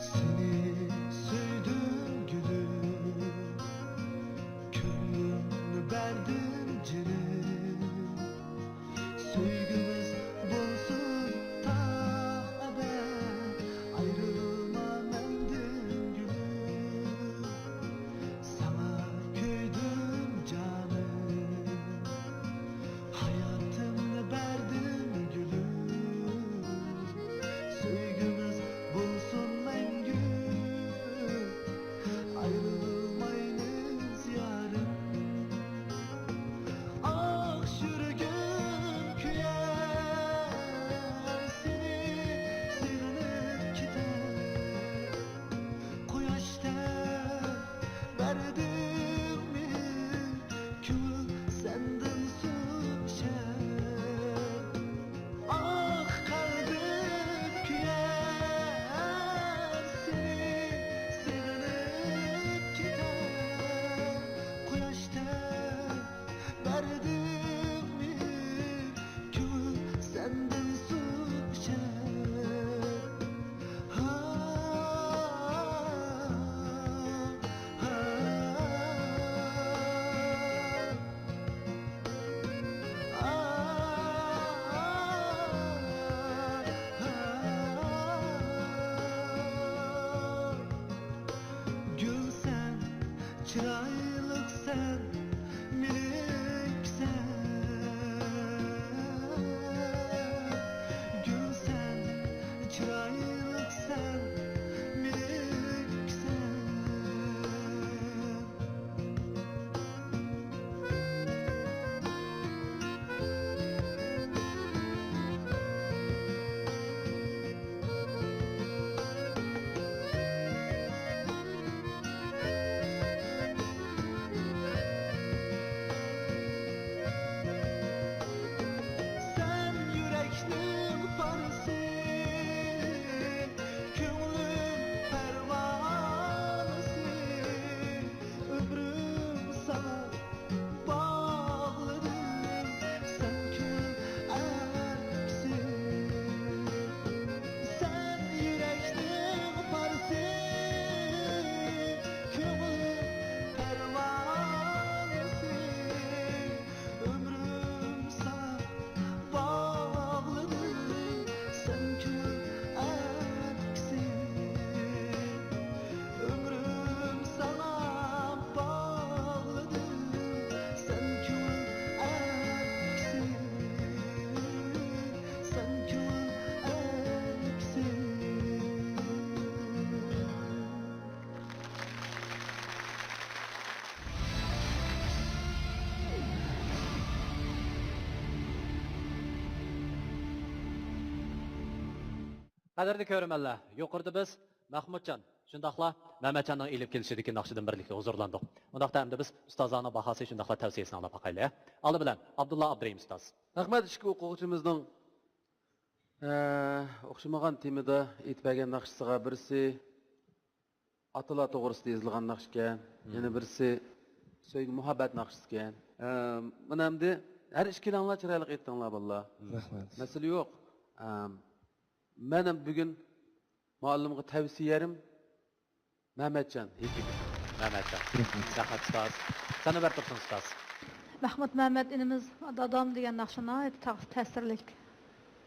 سېنى سۆيدۈم گۈلۈم، كۆڭلۈمنى بەردىم جېنىم. سۆيگۈمىز بولسۇن تا ئەبەد، ئايرىلما مەندىن گۈلۈم. ساڭا كۆيدۈم جانىم، ھاياتىمنى بەردىم گۈلۈم. سۆيگۈمىز بولسۇن مەڭگۈ، ئايرىلمايمىز يارىم. ئاق يۈرىكىم كۆيەر سېنى سېغىنىپ كېتەر. قۇياشتەك بەردىڭ مېھىر، كۆڭۈل سەندىن سۇ ئىچەر. ئاھ، قەلبىم كۆيەر سېنى سېغىنىپ كېتەر. قۇياشتەك بەردىڭ مېھىر، كۆڭۈل سەندىن سۇ ئىچەر. ھا، ھا، ھا. گۈلسەن، چىرايلىقسەن، مېنىڭكىسەن. گۈلسەن، چىرايلىقسەن، مېنىڭكىسەن. سەن يۈرەكنىڭ پارىسى، كۆڭلۈم پەرۋانىسى، ئۆمرۈم ساڭا باغلىدىم، سەن كۆڭۈل ئەركىسى. سەن يۈرەكنىڭ پارىسى، كۆڭۈل پەرۋانىسى. ئۆمرۈم ساڭا باغلىدىم، سەن كۆڭۈل ئەركىسى. ئۆمرۈم ساڭا باغلىدىم، سەن كۆڭۈل ئەركىسى، سەن كۆڭۈل ئەركىسى. قەدىرلىك كۆرۈرمەنلەر، يۇقىرىدا بىز مەخمۇتجان، شۇنداقلا مەمەتجاننىڭ ئېلىپ كېلىشىدىكى ناخشىدىن بىرلىكتە ھۇزۇرلاندۇق. ئۇنداقتا ئەمدى بىز ئۇستازلارنىڭ باھاسى شۇنداقلا تەۋسىيەسىنى ئاڭلاپ باقايلى. ئالدى بىلەن ئابدۇللا ئابدۇرېھىم ئۇستاز. رەھمەت، ئىككى ئوقۇغۇچىمىزنىڭ، ئە، ئوخشىمىغان تېمىدا ئېيتىپ بەرگەن ناخشىسىغا، بىرسى ئاتىلار توغرىسىدا يېزىلغان ناخشا ئىكەن، يەنە بىرسى سۆيگۈ مۇھەببەت ناخشىسى ئىكەن. ئە، مانا ئەمدى ھەر ئىككىلەڭلار چىرايلىق ئېيتتىڭلار بالىلار. رەھمەت. مەسىلە يوق. ئە، مەن ھەم بۈگۈن مۇئەللىمغا تەۋسىيەم مەمەتجان ھېكىم. مەمەتجان. رەھمەت ئۇستاز. سەن ئۆمەر تۇرسۇن ئۇستاز. مەھمۇد مەمەت ئىنىمىز دادام دېگەن ناخشا ناھايىتى تە-، تەسىرلىك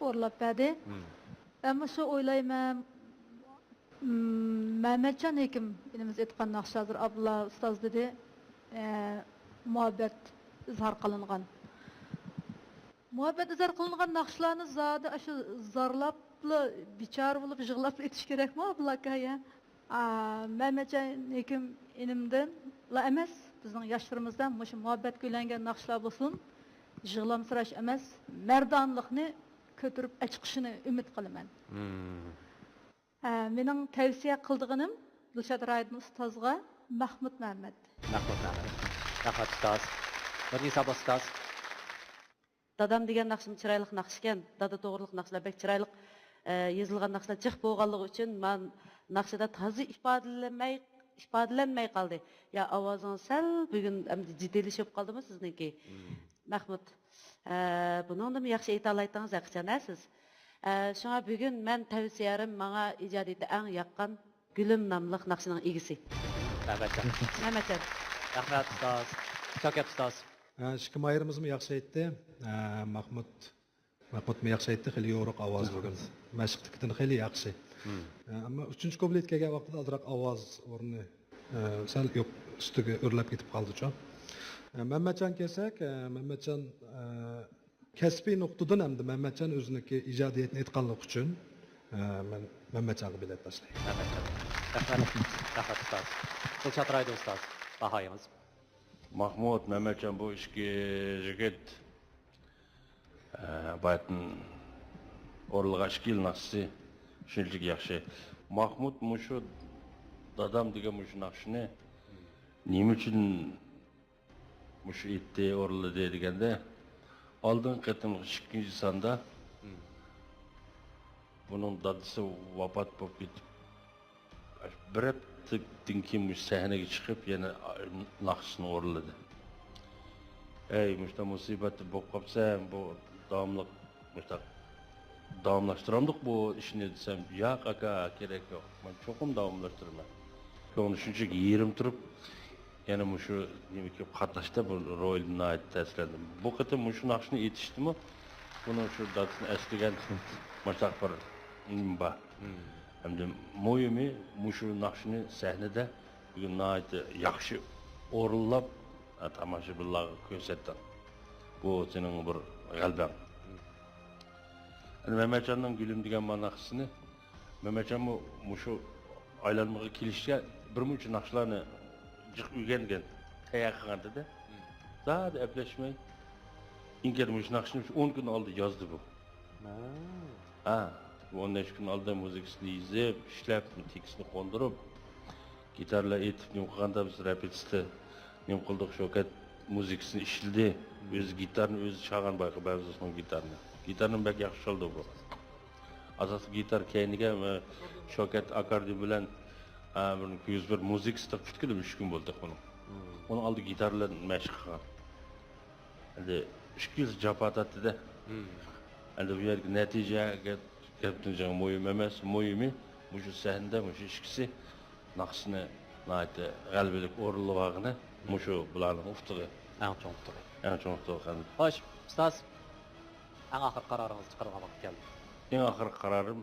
ئورۇنلاپ بەردى. مم. مەنمۇ شۇ ئويلايمەن، مم، مەمەتجان ھېكىم ئىنىمىز ئېيتقان ناخشا ھازىر ئابدۇللا ئۇستاز دېدى، ئە، مۇھەببەت ئىزھار قىلىنغان. مۇھەببەت ئىزھار قىلىنغان ناخشىلارنى زادى ئاشۇ زارلاپلا، بىچارە بولۇپ يىغلاپلا ئېيتىش كېرەكمۇ، ئابدۇللا ئاكا، يا؟ ئا، مەمەتجان ھېكىم ئىنىمدىنلا ئەمەس، بىزنىڭ ياشلىرىمىزدا مۇشۇ مۇھەببەتكە يۆلەنگەن ناخشىلار بولسۇن، يىغلامسىراش ئەمەس، مەردانىلىقنى كۆتۈرۈپ ئەچىقىشىنى ئۈمىد قىلىمەن. مم. ئا، مېنىڭ تەۋسىيە قىلىدىغىنىم دىلشات رايدىن ئۇستازغا مەھمۇد مەمەت. مەھمۇد مەمەت. رەھمەت ئۇستاز. مۇنىسە ئۇستاز. دادام دېگەن ناخشىمۇ چىرايلىق ناخشىكەن. دادا توغرىلىق ناخشىلار بەك چىرايلىق، ئە، يېزىلغان ناخشىلار جىق بولغانلىقى ئۈچۈن، مەن ناخشىدا تازا ئىپادىلەنمەي، ئىپادىلەنمەي قالدى. يا، ئاۋازىڭىز سەل بۈگۈن ئەمدى جىددىيلىشىپ قالدىمۇ سىزنىڭكى؟ مم. مەھمۇد، ئە، بۇنىڭدىمۇ ياخشى ئېيتالايتتىڭىز ھەقىچان ھە سىز. ئە، شۇڭا بۈگۈن مەن تەۋسىيەم ماڭا ئىجادىيىتى ئەڭ ياققان گۈلۈم ناملىق ناخشىنىڭ ئىگىسى. مەمەتجان. مەمەتجان. رەھمەت ئۇستاز. شاكەت ئۇستاز. ھە، ئىككى ماھىرىمىزمۇ ياخشى ئېيتتى. ھە، مەھمۇد، مەھمۇدمۇ ياخشى ئېيتتى، خېلى يورۇق ئاۋاز بۈگۈن. مەشىقتىكىدىن خېلى ياخشى. ھە، ئەمما ئۈچىنچى كۇپلېت كەلگەن ۋاقتىدا ئازراق ئاۋاز ئورنى، ھە، سەل يوق، ئۈستىگە ئۆرلەپ كېتىپ قالدىچۇ. ھە، مەمەتجان كەلسەك، ھە، مەمەتجان، ھە، كەسپىي نۇقتىدىن ئەمدى مەمەتجان ئۆزىنىڭكى ئىجادىيىتىنى ئېيتقانلىقى ئۈچۈن، ئە، مەن مەمەتجانغا بېلەت تاشلايمەن. مەمەتجان. رەھمەت. رەھمەت ئۇستاز. دىلشات رايدىن ئۇستاز. باھايىڭىز؟ ماھمۇد، مەمەتجان بۇ ئىككى يىگىت، ئە، باياتىن ئورۇنلىغان ئىككى يىل ناخشىسى شۇنچىلىك ياخشى. ماھمۇد مۇشۇ دادام دېگەن مۇشۇ ناخشىنى نېمە ئۈچۈن مۇشۇ ئېيتتى، ئورۇنلىدى دېگەندە، ئالدىنقى قېتىملىق ئىككىنچى ساندا بۇنىڭ دادىسى ۋاپات بولۇپ كېتىپ، بىر ھەپتىدىن كېيىن مۇشۇ سەھنىگە چىقىپ، يەنە ناخشىسىنى ئورۇنلىدى. ئەي، مۇشۇنداق مۇسىبەت بولۇپ قاپسەن، بۇ داۋاملىق مۇشۇنداق داۋاملاشتۇرامدۇق بۇ ئىشنى دېسەم، ياق ئاكا، كېرەك يوق، مەن چوقۇم داۋاملاشتۇرىمەن. كۆڭلى شۇنچىلىك يېرىم تۇرۇپ، يەنە مۇشۇ نېمىگە كېلىپ قاتناشتى، بۇ رولدىن ناھايىتى تەسىرلەندىم. بۇ قېتىم مۇشۇ ناخشىنى ئېيتىشتىمۇ، بۇنىڭ شۇ دادىسىنى ئەسلىگەن مۇشۇنداق بىر نېمە بار. ھەمدە مۇھىمى، مۇشۇ ناخشىنى سەھنىدە بۈگۈن ناھايىتى ياخشى ئورۇنلاپ، تاماشىبىنلارغا كۆرسەتتىڭ. بۇ سېنىڭ بىر غەلىبەڭ. ئەنە مەمەتجاننىڭ گۈلۈم دېگەن مانا ناخشىسىنى، مەمەتجانمۇ مۇشۇ ئايلانمىغا كېلىشكە بىر مۇنچە ناخشىلارنى جىق ئۆگەنگەن، تەييار قىلغانتىدە. زادى ئەپلەشمەي، ئىنكەر مۇشۇ ناخشىنى شۇ ئون كۈن ئالدى يازدى بۇ. ھە، بۇ ئون نەچچە كۈن ئالدى مۇزىكىسىنى يېزىپ، ئىشلەپ، تېكىستنى قوندۇرۇپ، گىتارلار ئېيتىپ، نېمە قىلغاندا بىز رېپېتىتسىيە نېمە قىلدۇق، شوكەت مۇزىكىسىنى ئىشلىدى. ئۆزى گىتارنى ئۆزى چالغان بايىقى بەۋزۇسنىڭ گىتارنى. گىتارنى بەك ياخشى چالىدۇ بۇ. ئاساسلىق گىتار كەينىگە، ئە، شوكەت ئاكاردىيون بىلەن، ئە، بىر كۆز بىر مۇزىكىسى پۈتكىلى ئۈچ كۈن بولدى ئۇنىڭ. ئۇنىڭ ئالدى گىتار بىلەن مەشىق قىلغان. ئەمدى ئىككى يىل جاپا تارتتى-دە. ئەمدى بۇ يەردىكى نەتىجە گەپ-، گەپتىن جىق مۇھىم ئەمەس. مۇھىمى، مۇشۇ سەھنىدە مۇشۇ ئىككىسى ناخشىسىنى ناھايىتى غەلىبىلىك ئورۇنلىۋالغىنى مۇشۇ بۇلارنىڭ ئۇتۇقى. ئەڭ چوڭ ئۇتۇقى. ئەڭ چوڭ ئۇتۇقى. خوش، ئۇستاز. ئەڭ ئاخىرقى قارارىڭىزنى چىقىرىدىغان ۋاقىت كەلدى. ئەڭ ئاخىرقى قارارىم،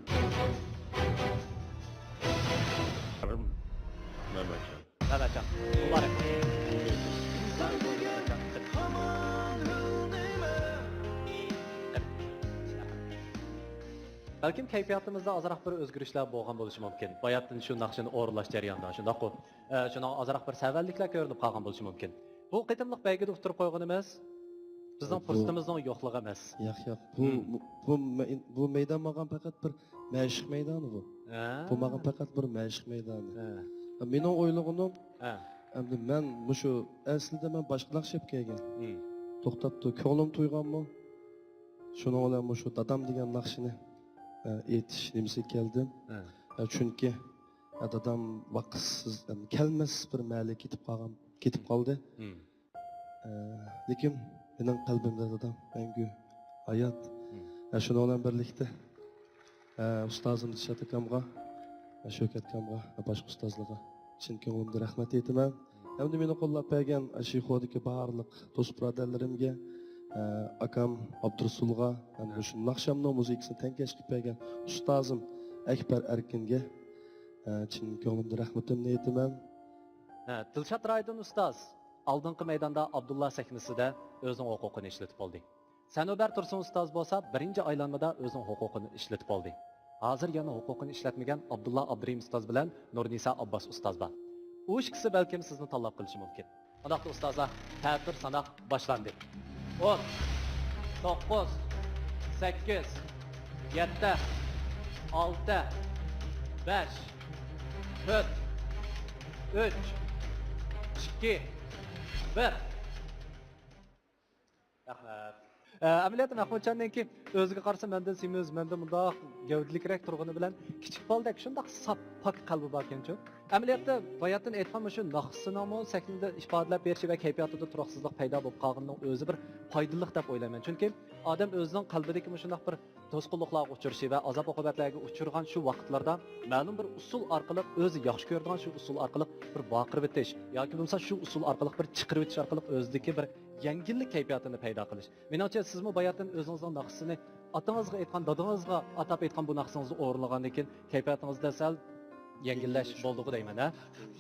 قارارىم مەمەتجان. مەمەتجان، مۇبارەك. بەلكىم كەيپىياتىمىزدا ئازراق بىر ئۆزگىرىشلەر بولغان بولۇشى مۇمكىن. باياتىن شۇ ناخشىنى ئورۇنلاش جەريانىدا، شۇنداققۇ؟ ئە، شۇنىڭغا ئازراق بىر سەۋەنلىكلەر كۆرۈنۈپ قالغان بولۇشى مۇمكىن. بۇ قېتىملىق بەيگىدە ئۇتتۇرۇپ قويغىنىمىز بىزنىڭ بۇ پۇرسىتىمىزنىڭ يوقلۇقى ئەمەس. ياق، ياق. بۇ، بۇ، بۇ مەي-، بۇ مەيدان ماڭغان پەقەت بىر مەشىق مەيدانى بۇ. ھە. بۇ ماڭا پەقەت بىر مەشىق مەيدانى. ھە. مېنىڭ ئويلىغىنىم، ھە. ئەمدى مەن مۇشۇ ئەسلىدە مەن باشقا ناخشا ئېلىپ كەلگەن. ھىم. توختاپتۇ، كۆڭلۈم تويغانمۇ؟ شۇنىڭ بىلەن مۇشۇ دادام دېگەن ناخشىنى، ئە، ئېيتىش نېمىسىگە كەلدىم. ھە. ئە، چۈنكى، ئە، دادام ۋاقىتسىز، ئەم، كەلمەس بىر مەھەللىگە كېتىپ قالغان، كېتىپ قالدى. ھىم. ئە، لېكىن مېنىڭ قەلبىمدە دادام مەڭگۈ ھايات. ھىم. ئە، شۇنىڭ بىلەن بىرلىكتە، ئە، ئۇستازىم دىلشات ئاكامغا، ئە، شۆھرەت ئاكامغا، ئە، باشقا ئۇستازلارغا چىن كۆڭلۈمدىن رەھمەت ئېيتىمەن. ھەمدە مېنى قوللاپ بەرگەن شىخودىكى بارلىق دوست بۇرادەرلىرىمگە، ئە، ئاكام ئابدۇرۇسۇلغا، ھەم مۇشۇ ناخشامنىڭ مۇزىكىسىنى تەڭكەشلىك بەرگەن ئۇستازىم ئەكبەر ئەركىنگە، ئە، چىن كۆڭلۈمدىن رەھمىتىمنى ئېيتىمەن. ھە، دىلشات رايدىن ئۇستاز ئالدىنقى مەيداندا ئابدۇللا سەھنىسىدە ئۆزىنىڭ ھوقۇقىنى ئىشلىتىپ بولدى. سەنۇبەر تۇرسۇن ئۇستاز بولسا بىرىنچى ئايلانمىدا ئۆزىنىڭ ھوقۇقىنى ئىشلىتىپ بولدى. ھازىر يەنە ھوقۇقىنى ئىشلەتمىگەن ئابدۇللا ئابدۇرېھىم ئۇستاز بىلەن نۇرنىسا ئابباس ئۇستاز بار. ئۇ ئىككىسى بەلكىم سىزنى تاللاپ قېلىشى مۇمكىن. ئۇنداقتا ئۇستازلار، تەتۈر ساناق باشلاندى. ئون، توققۇز، سەككىز، يەتتە، ئالتە، بەش، تۆت، ئۈچ، ئىككى، بىر. رەھمەت. ئە، ئەمەلىيەتتە مەھمۇتجاننىڭكى ئۆزىگە قارىسا مەندىن سېمىز، مەندىن مۇنداق گەۋدىلىكرەك تۇرغىنى بىلەن كىچىك بالىدەك شۇنداق ساپ، پاك قەلبى باركەنچۇ. ئەمەلىيەتتە باياتىن ئېيتقان مۇشۇ ناخشىسىنىڭمۇ سەھنىدە ئىپادىلەپ بېرىشى ۋە كەيپىياتىدا تۇراقسىزلىق پەيدا بولۇپ قالغىنىنىڭ ئۆزى بىر پايدىلىق دەپ ئويلايمەن. چۈنكى ئادەم ئۆزىنىڭ قەلبىدىكى مۇشۇنداق بىر توسقۇنلۇقلارغا ئۇچرىشى ۋە ئازاب-ئوقۇبەتلەرگە ئۇچرىغان شۇ ۋاقىتلاردا مەلۇم بىر ئۇسۇل ئارقىلىق، ئۆزى ياخشى كۆرىدىغان شۇ ئۇسۇل ئارقىلىق بىر ۋارقىرىۋېتىش ياكى بولمىسا شۇ ئۇسۇل ئارقىلىق بىر چىقىرىۋېتىش ئارقىلىق ئۆزىدىكى بىر يەڭگىللىك كەيپىياتىنى پەيدا قىلىش. مېنىڭچە، سىزمۇ باياتىن ئۆزىڭىزنىڭ ناخشىسىنى ئاتىڭىزغا ئېيتقان، دادىڭىزغا ئاتاپ ئېيتقان بۇ ناخشىڭىزنى ئورۇنلىغاندىن كېيىن، كەيپىياتىڭىزدا سەل يەڭگىللەش بولدىغۇ دەيمەن، ھە؟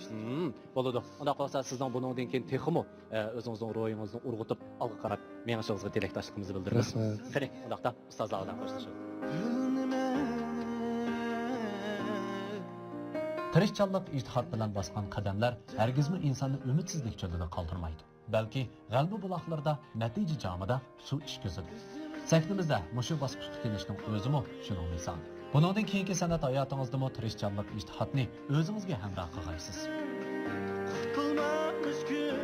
ھىم، بولىدۇ. ئۇنداق بولسا، سىزنىڭ بۇنىڭدىن كېيىن تېخىمۇ، ئە، ئۆزىڭىزنىڭ روھىڭىزنى ئۇرغۇتۇپ، ئالغا قاراپ مېڭىشىڭىزغا تىلەكداشلىقىمىزنى بىلدۈرىمىز. رەھمەت. قېنى، ئۇنداقتا، ئۇستازلار بىلەن خوشلىشىڭ. تىرىشچانلىق، ئىجتىھات بىلەن باسقان قەدەملەر ھەرگىزمۇ ئىنساننى ئۈمىدسىزلىك چۆلىدە قالدۇرمايدۇ. بەلكى غەلىبە بۇلاقلىرىدا، نەتىجە جامىدا سۇ ئىچكۈزىدۇ. سەھنىمىزدە مۇشۇ باسقۇچقا كېلىشنىڭ ئۆزىمۇ شۇنىڭ مىسالى. بۇنىڭدىن كېيىنكى سەنئەت ھاياتىڭىزدىمۇ تىرىشچانلىق، ئىجتىھاتنى ئۆزىڭىزگە ھەمراھ قىلغايسىز. قىلماق مۈشكۈل،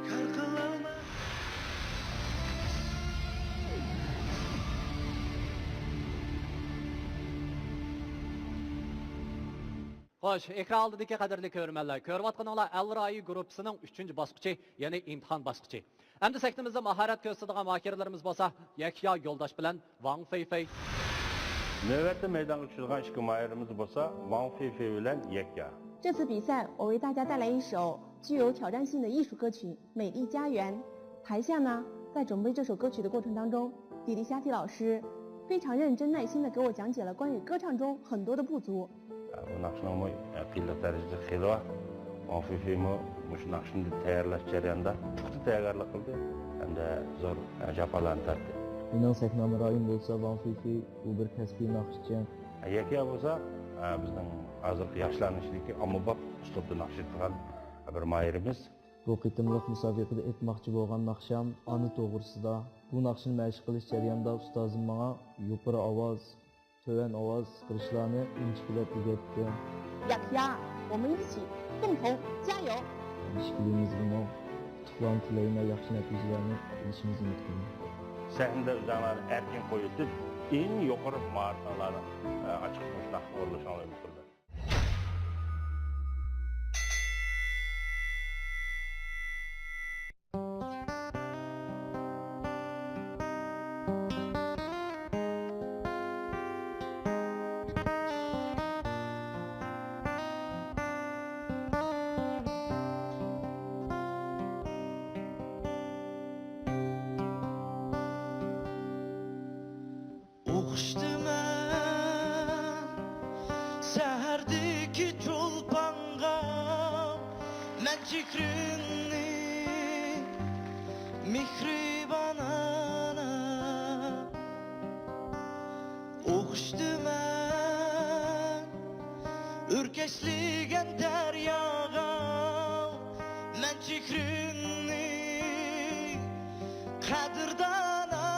كار قىلالماس. خوش، ئېكران ئالدىدىكى قەدىرلىك كۆرۈرمەنلەر، كۆرۈۋاتقىنىڭلار ئەل رايى گۇرۇپپىسىنىڭ ئۈچىنچى باسقۇچى، يەنى ئىمتىھان باسقۇچى. ئەمدى سەھنىمىزدە ماھارەت كۆرسىتىدىغان ماھىرلىرىمىز بولسا يەكيا يولداش بىلەن ۋاڭ فېيفېي. نۆۋەتتە مەيدانغا چۈشىدىغان ئىككى ماھىرىمىز بولسا ۋاڭ فېيفېي بىلەن يەكيا. 这次比赛，我为大家带来一首具有挑战性的艺术歌曲《美丽家园》。台下呢，在准备这首歌曲的过程当中，迪丽夏提老师非常认真耐心地给我讲解了关于歌唱中很多的不足。 بۇ ناخشىنىڭمۇ قىيىنلىق دەرىجىسى خېلى بار. ۋاڭ فېيفېيمۇ مۇشۇ ناخشىنى تەييارلاش جەريانىدا پۇختا تەييارلىق قىلدى ھەمدە زور جاپالارنى تارتتى. مېنىڭ سەھنە ھەمراھىم بولسا ۋاڭ فېيفېي، ئۇ بىر كەسپىي ناخشىچى. يەكيا بولسا، بىزنىڭ ھازىرقى ياشلارنىڭ ئىچىدىكى ئاممىباب ئۇسلۇبتا ناخشا ئېيتىدىغان بىر ماھىرىمىز. بۇ قېتىملىق مۇسابىقىدە ئېيتماقچى بولغان ناخشام ئانا توغرىسىدا. بۇ ناخشىنى مەشىق قىلىش جەريانىدا ئۇستازىم ماڭا يۇقىرى ئاۋاز، تۆۋەن ئاۋاز چىقىرىشلارنى ئىنچىكىلەپ ئۆگەتتى. يەكيا، 我们一起共同加油。ئىككىلىمىزگىمۇ ئۇتۇقلارنى تىلەيمەن، ياخشى نەتىجىلەرنى ئېلىشىمىزنى ئۈمىد قىلىمەن. سەھنىدە ئۆزۈڭلارنى ئەركىن قويۇۋېتىپ، ئەڭ يۇقىرى ماھارىتىڭلارنى، ئە، ئاچىقىپ مۇشۇنداق ئورۇنلىشىڭلارنى ئۈمىد قىلىمەن. ئوخشىتىمەن سەھەردىكى چولپانغا مەن چېھرىڭنى، مېھرىبان ئانا. ئوخشىتىمەن ئۆركەشلىگەن دەرياغا مەن چېھرىڭنى، قەدىردان ئانا.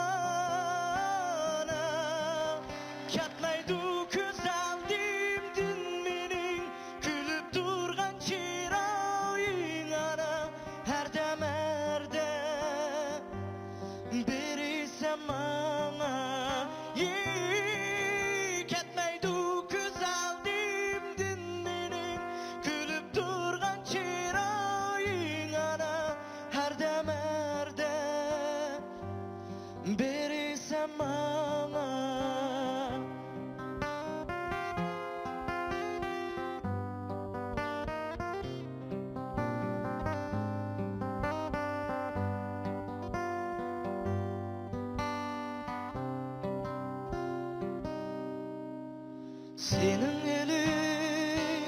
سېنىڭ ئېلىڭ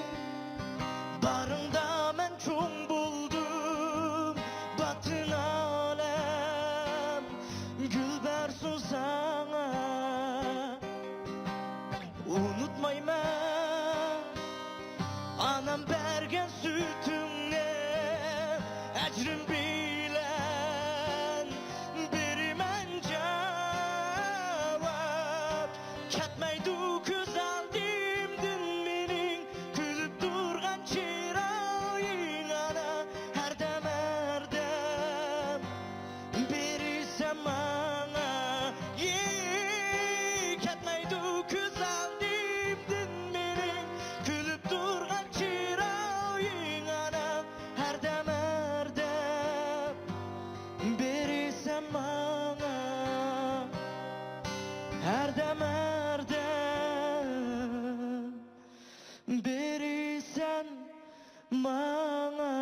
بارىڭدا مەن چوڭ بولدۇم، پۈتۈن ئالەم گۈل بەرسۇن ساڭا. ئۇنتۇمايمەن ئانام بەرگەن سۈتۈڭنى، ئەجرىم بىلەن بېرىمەن جاۋاب. كەتمەيدۇ كۆز ئالدىمدىن مېنىڭ، كۈلۈپ تۇرغان چىرايىڭ ئانا، ھەردەم، ھەردەم بېرىسەن ماڭا. يى، كەتمەيدۇ كۆز ئالدىمدىن مېنىڭ، كۈلۈپ تۇرغان چىرايىڭ ئانا، ھەردەم، ھەردەم بېرىسەن ماڭا، ھەردەم، ھەردەم بېرىسەن ماڭا.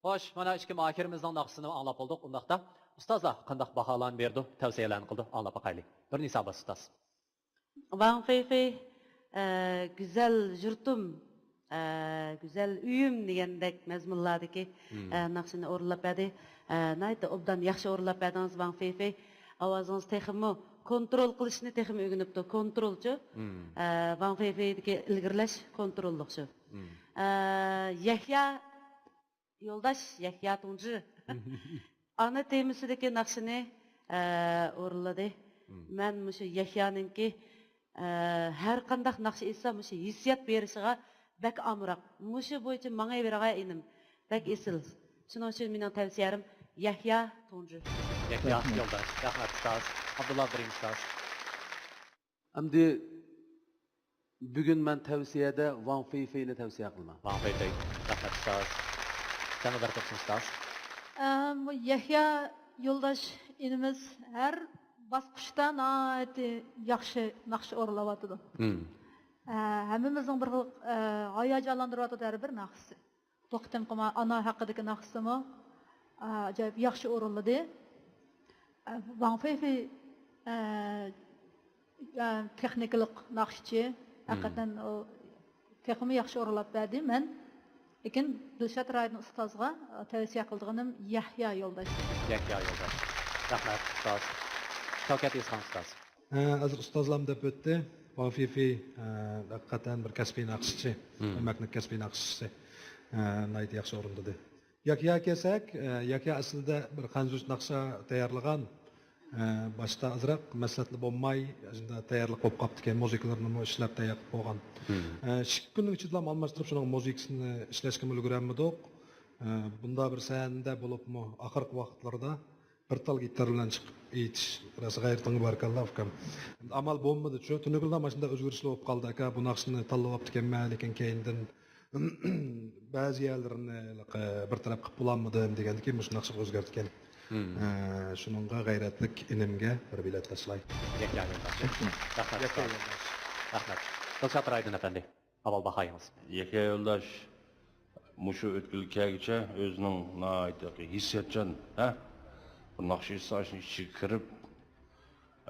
خوش، مانا ئىككى ماھىرىمىزنىڭ ناخشىسىنى ئاڭلاپ بولدۇق. ئۇنداقتا ئۇستازلار قانداق باھالارنى بېرىدۇ، تەۋسىيەلەرنى قىلىدۇ، ئاڭلاپ باقايلى. بىر نىسابەت ئۇستاز. ۋاڭ فېيفېي، ئە، گۈزەل يۇرتۇم، ئە، گۈزەل ئۆيۈم دېگەندەك مەزمۇنلاردىكى، مم. ئە، ناخشىنى ئورۇنلاپ بەردى. ئە، ناھايىتى ئوبدان، ياخشى ئورۇنلاپ بەردىڭىز، ۋاڭ فېيفېي. ئاۋازىڭىز تېخىمۇ كونترول قىلىشنى تېخىمۇ ئۆگىنىپتۇ. كونترولچۇ. ئە، ۋاڭ فېيفېيدىكى ئىلگىرىلەش، كونتروللۇقچۇ. ئە، يەھيا يولداش، يەھيا تۇڭجى. ئانا تېمىسىدىكى ناخشىنى، ئە، ئورۇنلىدى. مەن مۇشۇ يەھيانىڭكى، ئە، ھەر قانداق ناخشا ئېيتسا، مۇشۇ ھېسسىيات بېرىشىغا بەك ئامراق. مۇشۇ بويىچە ماڭاۋېرىڭە ئىنىم. بەك ئېسىل. شۇنىڭ ئۈچۈن مېنىڭ تەۋسىيەم يەھيا تۇڭجى. يەھيا يولداش. رەھمەت ئۇستاز. ئابدۇللا ئابدۇرېھىم ئۇستاز. ئەمدى بۈگۈن مەن تەۋسىيەدە ۋاڭ فېيفېينى تەۋسىيە قىلىمەن. ۋاڭ فېيفېي. رەھمەت ئۇستاز. سەنمۇ بەرىكەت ئۇستاز. ئە، بۇ يەھيا يولداش ئىنىمىز ھەر باسقۇچتا ناھايىتى ياخشى ناخشا ئورۇنلاۋاتىدۇ. ئە، ھەممىمىزنىڭ بىر خىل، ئە، ھاياجانلاندۇرۇۋاتىدۇ ھەر بىر ناخشىسى. بۇ قېتىمقى ما-، ئانا ھەققىدىكى ناخشىسىمۇ، ئە، ئاجايىپ ياخشى ئورۇنلىدى. ئە، ۋاڭ فېيفېي، ئە، ئە، تېخنىكىلىق ناخشىچى. ھەقىقەتەن ئۇ تېخىمۇ ياخشى ئورۇنلاپ بەردى. مەن لېكىن دىلشات رايدىن ئۇستازغا، ئە، تەۋسىيە قىلىدىغىنىم يەھيا يولداش. يەھيا يولداش. رەھمەت ئۇستاز. شاۋكەت ئېسخان ئۇستاز. ھە، ھازىر ئۇستازلام دەپ ئۆتتى. ۋاڭ فېيفېي، ھە، ھەقىقەتەن بىر كەسپىي ناخشىچى. ئۆمەكنىڭ كەسپىي ناخشىچىسى. ھە، ناھايىتى ياخشى ئورۇندىدى. ياكيا كەلسەك، ھە، ياكيا ئەسلىدە بىر خەنزۇچە ناخشا تەييارلىغان. ھە، باشتا ئازراق مەسلىھەتلا بولماي، شۇنداق تەييارلىق بولۇپ قاپتىكەن، مۇزىكىلىرىنىمۇ ئىشلەپ تەييار قىلىپ بولغان. ھە، ئىككى كۈننىڭ ئىچىدىلا ئالماشتۇرۇپ، شۇنىڭ مۇزىكىسىنى ئىشلەشكىمۇ ئۈلگۈرەلمىدۇق. ھە، بۇنداق بىر سەھنىدە بولۇپمۇ ئاخىرقى ۋاقىتلاردا بىر تال گىتار بىلەن چىقىپ ئېيتىش، راست غەيرىتىڭگە باركاللا، ئۇكام. ئەمدى ئامال بولمىدىچۇ، تۈنۈگۈنلا مانا شۇنداق ئۆزگىرىشلەر بولۇپ قالدى، ئاكا، بۇ ناخشىنى تاللىۋاپتىكەنمەن، لېكىن كەينىدىن بەزى يەرلىرىنى بىر تەرەپ قىلىپ بولالمىدىم دېگەندىكىن، مۇشۇ ناخشىغا ئۆزگەرتكەن. ئە، شۇنىڭغا غەيرەتلىك ئىنىمگە بىر بېلەت تاشلاي. يەككە يولداش. رەھمەت. رەھمەت. دىلشات رايدىن ئەپەندى. ئاۋۋال باھايىڭىز. يەككە يولداش مۇشۇ ئۆتكىلى كەلگۈچە ئۆزىنىڭ ناھايىتى ھېسسىياتچان، ھە؟ بىر ناخشا ئېيتسا، ئاشۇنىڭ ئىچىگە كىرىپ،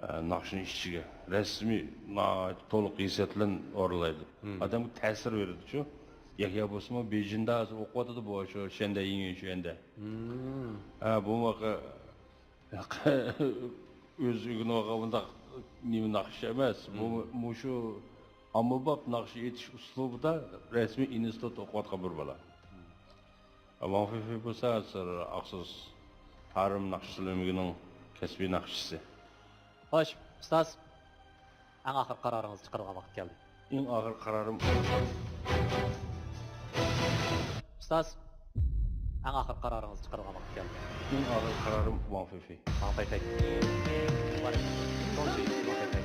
ئە، ناخشىنىڭ ئىچىگە رەسمىي، ناھايىتى تولۇق ھېسسىيات بىلەن ئورۇنلايدۇ. ئادەمگە تەسىر بېرىدىچۇ. يەككە بولسىمۇ، بېيجىڭدا ھازىر ئوقۇۋاتىدۇ بۇ، شۇ شەندە يىڭيۈن شۈەندە. ھە، بۇمۇ ئۆزى ئۆگىنىپ ئالغان بۇنداق نېمە ناخشا ئەمەس. بۇ، مۇشۇ ئاممىباب ناخشا ئېيتىش ئۇسلۇبىدا رەسمىي ئىنستىتۇتتا ئوقۇۋاتقان بىر بالا. ۋاڭ فېيفېي بولسا ھازىر ئاقسۇس تارىم ناخشا سېلىنمىكىنىڭ كەسپىي ناخشىچىسى. خوش، ئۇستاز. ئەڭ ئاخىرقى قارارىڭىزنى چىقىرىدىغان ۋاقىت كەلدى. ئەڭ ئاخىرقى قارارىم. ئۇستاز، ئەڭ ئاخىرقى قارارىڭىزنى چىقىرىدىغان ۋاقىت كەلدى. ئەڭ ئاخىرقى قارارىم ۋاڭ فېيفېي. ۋاڭ فېيفېي. مۇبارەك. تۇنجى ۋاڭ فېيفېي.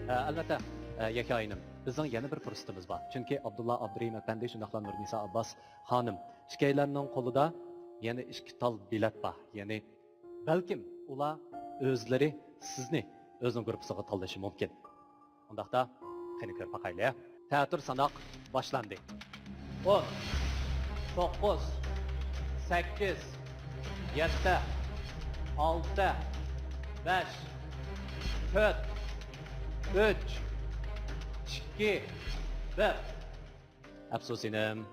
ئە، ئەلۋەتتە، ئە، يەككە ئىنىم، بىزنىڭ يەنە بىر پۇرسىتىمىز بار. چۈنكى ئابدۇللا ئابدۇرېھىم ئەپەندى شۇنداقلا نۇرنىسا ئابباس خانىم ئىككىيلەننىڭ قولىدا يەنە ئىككى تال بېلەت بار. يەنى بەلكىم ئۇلار ئۆزلىرى سىزنى ئۆزىنىڭ گۇرۇپپىسىغا تاللىشى مۇمكىن. ئۇنداقتا، قېنى كۆرۈپ باقايلى. تەتۈر ساناق باشلاندى. ئون، توققۇز، سەككىز، يەتتە، ئالتە، بەش، تۆت، ئۈچ، ئىككى، بىر. ئەپسۇس ئىنىم.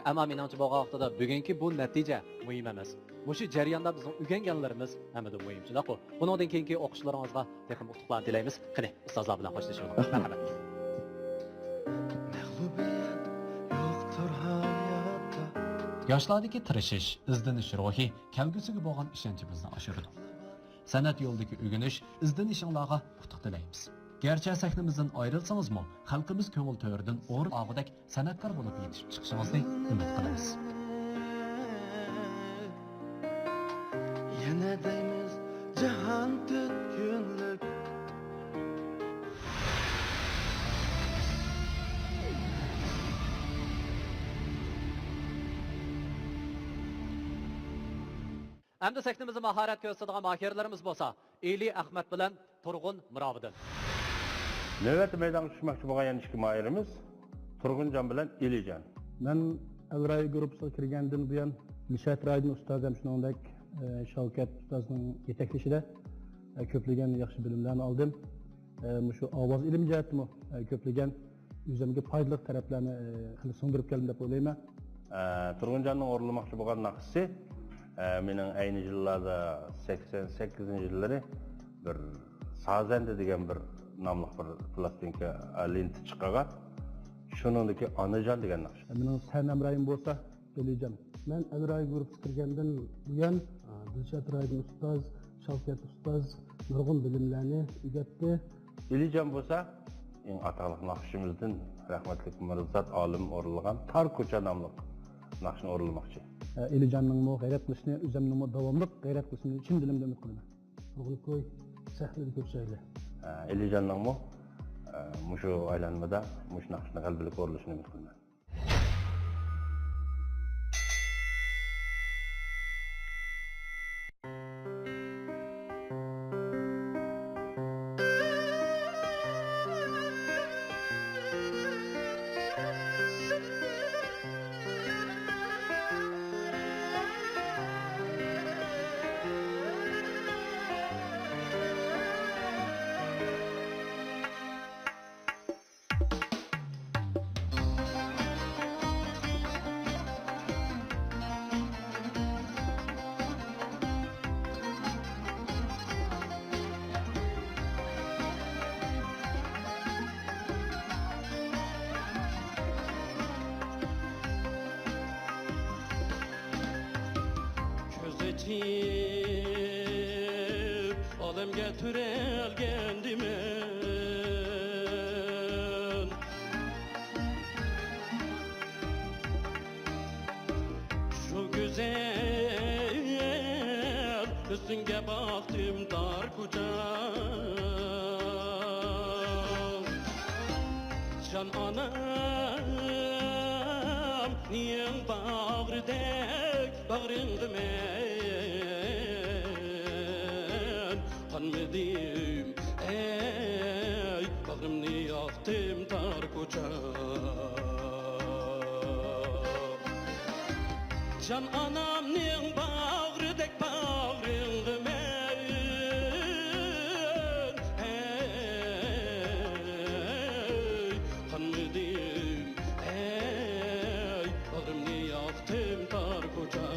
ئەمما مېنىڭچە بولغان ۋاقتىدا بۈگۈنكى بۇ نەتىجە مۇھىم ئەمەس. مۇشۇ جەرياندا بىزنىڭ ئۆگەنگەنلىرىمىز ھەممىدىن مۇھىم، شۇنداققۇ؟ بۇنىڭدىن كېيىنكى ئوقۇشلىرىڭىزغا تېخىمۇ ئۇتۇقلارنى تىلەيمىز. قېنى، ئۇستازلار بىلەن خوشلىشىۋېلىڭ. مەرھەمەت. ياشلاردىكى تىرىشىش، ئىزدىنىش روھى كەلگۈسىگە بولغان ئىشەنچىمىزنى ئاشۇرىدۇ. سەنئەت يولىدىكى ئۆگىنىش، ئىزدىنىشىڭلارغا ئۇتۇق تىلەيمىز. گەرچە سەھنىمىزدىن ئايرىلسىڭىزمۇ، خەلقىمىز كۆڭۈل تۆرىدىن ئورۇن ئالغۇدەك سەنئەتكار بولۇپ يېتىشىپ چىقىشىڭىزنى ئۈمىد قىلىمىز. يەنە دەيمىز، جاھان تۆت كۈنلۈك. ئەمدى سەھنىمىزدە ماھارەت كۆرسىتىدىغان ماھىرلىرىمىز بولسا، ئېلى ئەخمەت بىلەن تۇرغۇن مىراۋىدىن. نۆۋەتتە مەيدانغا چۈشمەكچى بولغان يەنە ئىككى ماھىرىمىز تۇرغۇنجان بىلەن ئېلىجان. مەن ئەلراي گۇرۇپپىسىغا كىرگەندىن بۇيان، دىلشات رايدىن ئۇستاز ھەم شۇنىڭدەك، ئە، شاۋكەت ئۇستازنىڭ يېتەكلىشىدە، ئە، كۆپلىگەن ياخشى بىلىملەرنى ئالدىم. ئە، مۇشۇ ئاۋاز ئىلمى جەھەتتىمۇ، ئە، كۆپلىگەن ئۆزۈمگە پايدىلىق تەرەپلەرنى، ئە، خېلى سىڭدۈرۈپ كەلدىم دەپ ئويلايمەن. ئە، تۇرغۇنجاننىڭ ئورۇنلىماقچى بولغان ناخشىسى ئە، مېنىڭ ئەينى يىللاردا، سەكسەن سەككىزىنچى يىللىرى بىر سازەندە دېگەن بىر ناملىق بىر پلاستىنكا، ئە، لېنتا چىقارغان. شۇنىڭدىكى ئانىجان دېگەن ناخشا. مېنىڭ سەن ھەمراھىم بولسا، ئېلىجان. مەن ئەمراھى گۇرۇپپىسى كىرگەندىن بۇيان، ئە، دىلشات رايدىن ئۇستاز، شاۋكەت ئۇستاز نۇرغۇن بىلىملەرنى ئۆگەتتى. ئېلىجان بولسا، ئەڭ ئاتاقلىق ناخشىمىزدىن رەھمەتلىك مىرزات ئالىم ئورۇنلىغان تار كوچا ناملىق ناخشىنى ئورۇنلىماقچى. ئېلىجاننىڭمۇ غەيرەت قىلىشىنى، ئۆزۈمنىڭمۇ داۋاملىق غەيرەت قىلىشىنى چىن دىلىمدىن ئۈمىد قىلىمەن. نۇرغۇن كوي سەھنىدە كۆرۈشەيلى. ئېلىجاننىڭمۇ، ئە، مۇشۇ ئايلانمىدا مۇشۇ ناخشىنى غەلىبىلىك ئورۇنلىشىنى ئۈمىد قىلىمەن. كۆز ئېچىپ ئالەمگە تۆرەلگەندىمەن. شۇ گۈزەل ھۆسنۈڭگە باقتىم تار كوچا. جان ئانامنىڭ باغرىدەك باغرىڭغا مەن قانمىدىم، ئەي، باغرىمنى ياقتىم تار كوچا. جان ئانامنىڭ باغرىدەك باغرىڭغا مەن، ئەي، قانمىدىم، ئەي، باغرىمنى ياقتىم تار كوچا.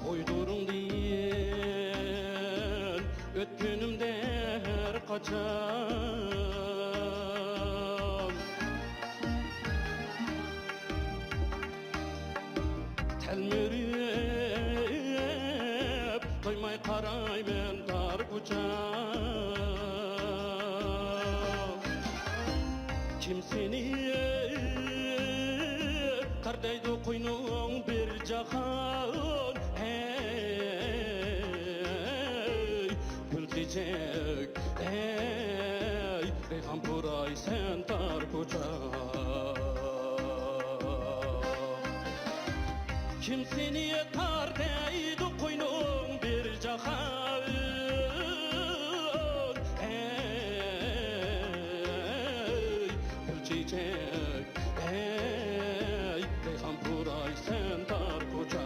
ئويدۇرۇڭدىن ئۆتكىنىمدە ھەر قاچان تەلمۈرۈپ تويماي قارايمەن تار كوچا. كىم سېنى تار دەيدۇ قوينۇڭ بىر جاھان، ئەي، گۈل چېچەك، ئەي، رەيھان پۇراي سەن تار كوچا. كىم سېنى تار دەيدۇ قوينۇڭ بىر جاھان، ئەي، گۈل چېچەك، ئەي، رەيھان پۇراي سەن تار كوچا.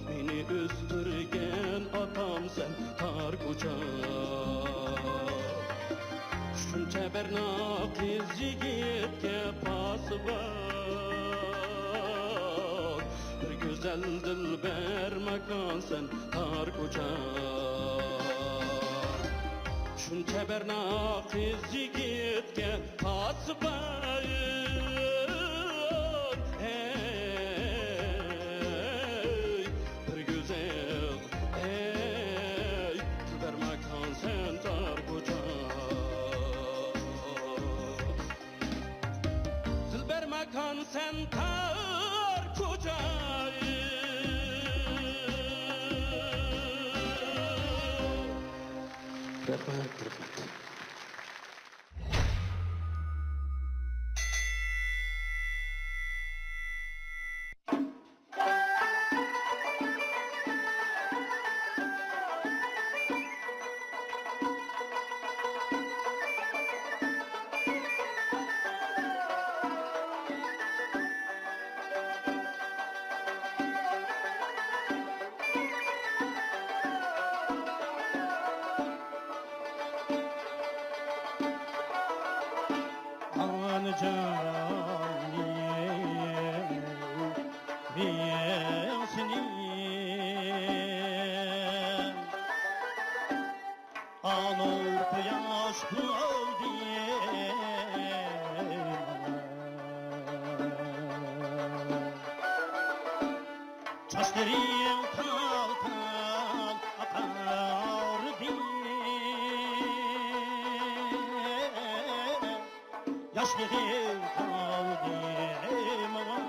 مېنى ئۆستۈرگەن ئاتام سەن تار كوچا. شۇنچە بەرنا قىز يىگىتكە پاسىبان، بىر گۈزەل دىلبەر ماكان سەن تار كوچا. شۇنچە بەرنا قىز يىگىتكە پاسىبان، ھەي، بىر گۈزەل، ھەي، دىلبەر ماكان سەن تار كوچا. دىلبەر ماكان سەن تار كوچا. رەھمەت، رەھمەت. ئانىجان، مېنىڭ سېنى ئانىڭ قۇياش بولدى. چاچلىرىڭ تال-تال ئاقاردى. ياشلىرىڭ قالدى ماڭا،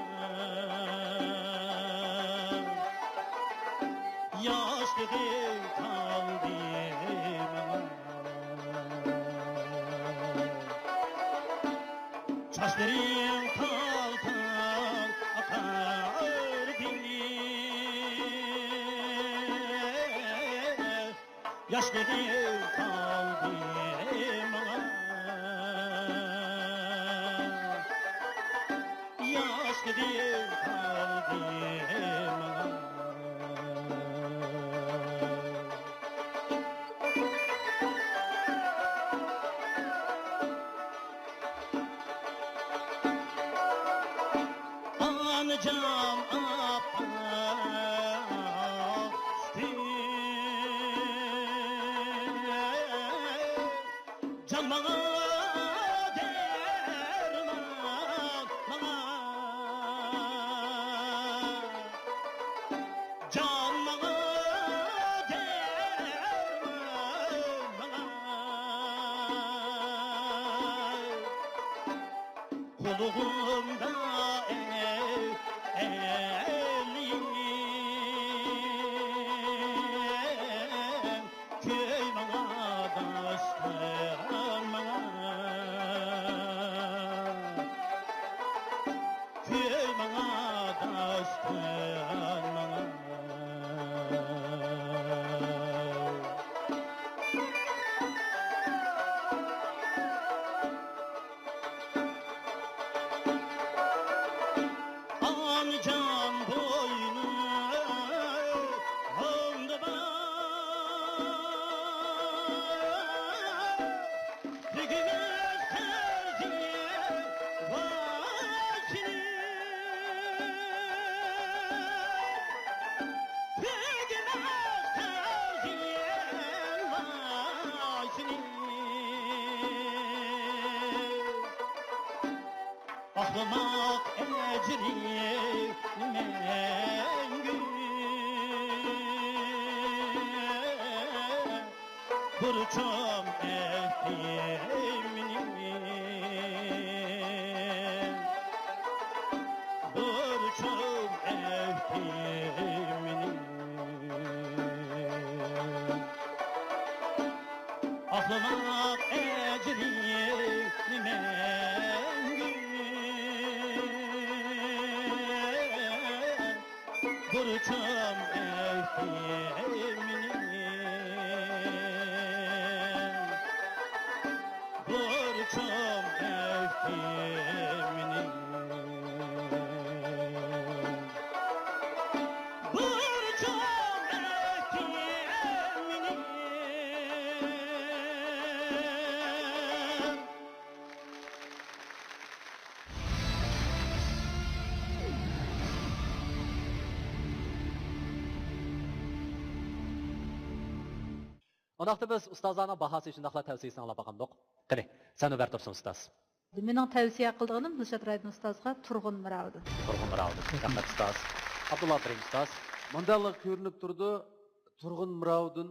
ياشلىرىڭ قالدى ماڭا. چاچلىرىڭ تال-تال ئاقاردى. ياشلىرىڭ قالدى ماڭا، ياشلىرىڭ قالدى ماڭا. ئانىجان ئاپا سۈتى، جان ماڭا دەرمان ماڭا. جان ماڭا دەرمان ماڭا. قۇلىقىمدا ئەلىم، كۆي ماڭا داستان ماڭا. كۆي ماڭا داستان ماڭا. ئانىجان بوينۇڭدا بار. تۈگىمەس تەزىيە ۋاي سېنىڭ. تۈگىمەس تەزىيە ۋاي سېنىڭ. ئاقلىماق ئەجرى مەڭگۈ. بۇرچۇم ئەھدى مېنىڭ، بۇرچۇم ئەھدى مېنىڭ. ئاقلىماق ئەجرى مەڭگۈ. بۇرچۇم ئەھدى مېنىڭ، بۇرچۇم ئەھدى مېنىڭ. ئۇنداقتا بىز ئۇستازلارنىڭ باھاسى شۇنداقلا تەۋسىيەسىنى ئاڭلاپ باقامدۇق؟ قېنى، سەنۇۋەر تۇرسۇن ئۇستاز. مېنىڭ تەۋسىيە قىلىدىغىنىم دىلشات رايدىن ئۇستازغا تۇرغۇن مىراۋىدىن. تۇرغۇن مىراۋىدىن. رەھمەت ئۇستاز. ئابدۇللا ئابدۇرېھىم ئۇستاز. مۇنداقلا كۆرۈنۈپ تۇرىدۇ، تۇرغۇن مىراۋىدىن،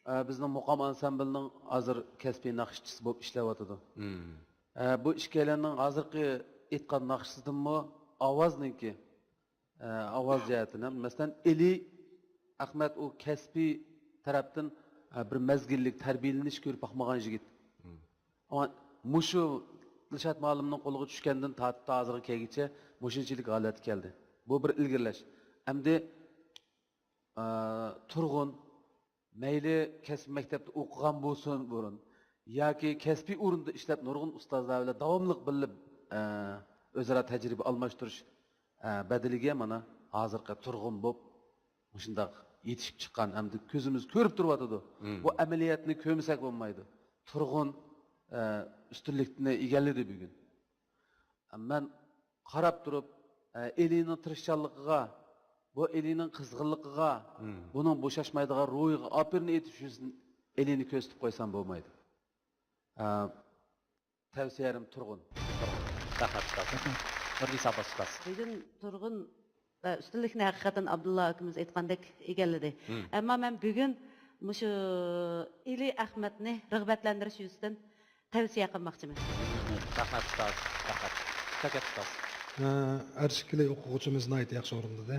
ئە، بىزنىڭ مۇقام ئانسامبىلىنىڭ ھازىر كەسپىي ناخشىچىسى بولۇپ ئىشلەۋاتىدۇ. مم. ئە، بۇ ئىككىيلەننىڭ ھازىرقى ئېيتقان ناخشىسىدىنمۇ ئاۋازنىڭكى، ئە، ئاۋاز جەھەتتىن ھەم، مەسىلەن، ئېلى ئەخمەت ئۇ كەسپىي تەرەپتىن، ئە، بىر مەزگىللىك تەربىيەلىنىش كۆرۈپ باقمىغان يىگىت. مم. ئەمما مۇشۇ دىلشات مۇئەللىمنىڭ قولىغا چۈشكەندىن تارتىپ ھازىرغا كەلگۈچە مۇشۇنچىلىك ھالەتكە كەلدى. بۇ بىر ئىلگىرىلەش. ئەمدى، ئە، تۇرغۇن مەيلى كەسپىي مەكتەپتە ئوقۇغان بولسۇن بۇرۇن، ياكى كەسپىي ئورۇندا ئىشلەپ نۇرغۇن ئۇستازلار بىلەن داۋاملىق بىللە، ئە، ئۆزئارا تەجرىبە ئالماشتۇرۇش، ئە، بەدىلىگە مانا ھازىرقى تۇرغۇن بولۇپ مۇشۇنداق يېتىشىپ چىققان، ئەمدى كۆزىمىز كۆرۈپ تۇرۇۋاتىدۇ. مم. بۇ ئەمەلىيەتنى كۆرمىسەك بولمايدۇ. تۇرغۇن، ئە، ئۈستۈنلۈكنى ئىگىلىدى بۈگۈن. مەن قاراپ تۇرۇپ، ئە، ئېلىنىڭ تىرىشچانلىقىغا، بۇ ئېلىنىڭ قىزغىنلىقىغا، مم. بۇنىڭ بوشاشمايدىغان روھىغا ئاپىرىن ئېيتىپ، شۇ ئېلىنى كۆرسىتىپ قويسام بولمايدۇ. ئە، تەۋسىيەم تۇرغۇن. تۇرغۇن. رەھمەت ئۇستاز. نۇرنىسا ئابباس ئۇستاز. بۈگۈن تۇرغۇن، ئە، ئۈستۈنلۈكنى ھەقىقەتەن ئابدۇللا ئاكىمىز ئېيتقاندەك ئىگىلىدى. مم. ئەمما مەن بۈگۈن مۇشۇ ئېلى ئەخمەتنى رىغبەتلەندۈرۈش يۈزىسىدىن تەۋسىيە قىلماقچىمەن. رەھمەت ئۇستاز، رەھمەت. شاكەت ئۇستاز. ھە، ھەر ئىككىلى ئوقۇغۇچىمىز ناھايىتى ياخشى ئورۇندىدى.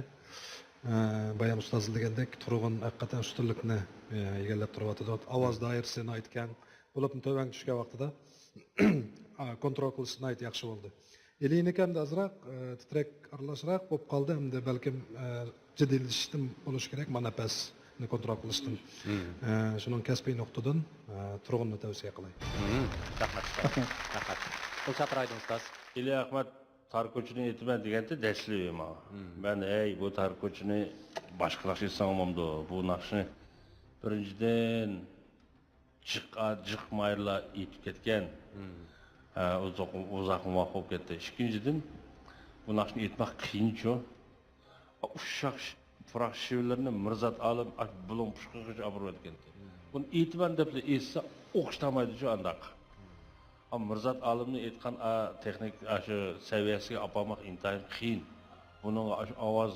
ھە، بايام ئۇستاز دېگەندەك، تۇرغۇن ھەقىقەتەن ئۈستۈنلۈكنى، ھە، ئىگىلەپ تۇرۇۋاتىدۇ. ئاۋاز دائىرىسى ناھايىتى كەڭ. بولۇپمۇ تۆۋەنگە چۈشكەن ۋاقتىدا، ھە، كونترول قىلىش ناھايىتى ياخشى بولدى. ئېلىنىڭكى ئەمدى ئازراق، ئە، تىترەك ئارىلاشراق بولۇپ قالدى، ئەمدى بەلكىم، ئە، جىددىيلىشىشتىن بولۇشى كېرەك، مانا نەپەسنى كونترول قىلىشتىن. مم. ئە، شۇنىڭ كەسپىي نۇقتىدىن، ئە، تۇرغۇننى تەۋسىيە قىلاي. مم. رەھمەت ئۇستاز. رەھمەت. دىلشات رايدىن ئۇستاز. ئېلى ئەخمەت تار كوچىنى ئېيتىمەن دېگەندە دەسلىپى ماڭا. مم. مەن، ھەي، بۇ تار كوچىنى باشقا ناخشا ئېيتساڭ بولمامدۇ؟ بۇ ناخشىنى بىرىنچىدىن، جىق، جىق مايرىلار ئېيتىپ كەتكەن. مم. ھە، ئۇزاق، ئۇزاق ۋاقىت بولۇپ كەتتى. ئىككىنچىدىن، بۇ ناخشىنى ئېيتماق قىيىنچۇ. ئۇششاق ش-، پۇراق شېۋىلىرىنى مىرزات ئالىم ئاش بۇلۇڭ پۇشقىغىچە ئاپىرىۋەتكەنتى. مم. بۇنى ئېيتىمەن دەپلا ئېيتسا، ئوخشىتالمايدۇچۇ ئانداق. مم. ئا، مىرزات ئالىمنى ئېيتقان، ئا، تېخنىك، ئاشۇ سەۋىيەسىگە ئاپارماق ئىنتايىن قىيىن. بۇنىڭغا ئاشۇ ئاۋاز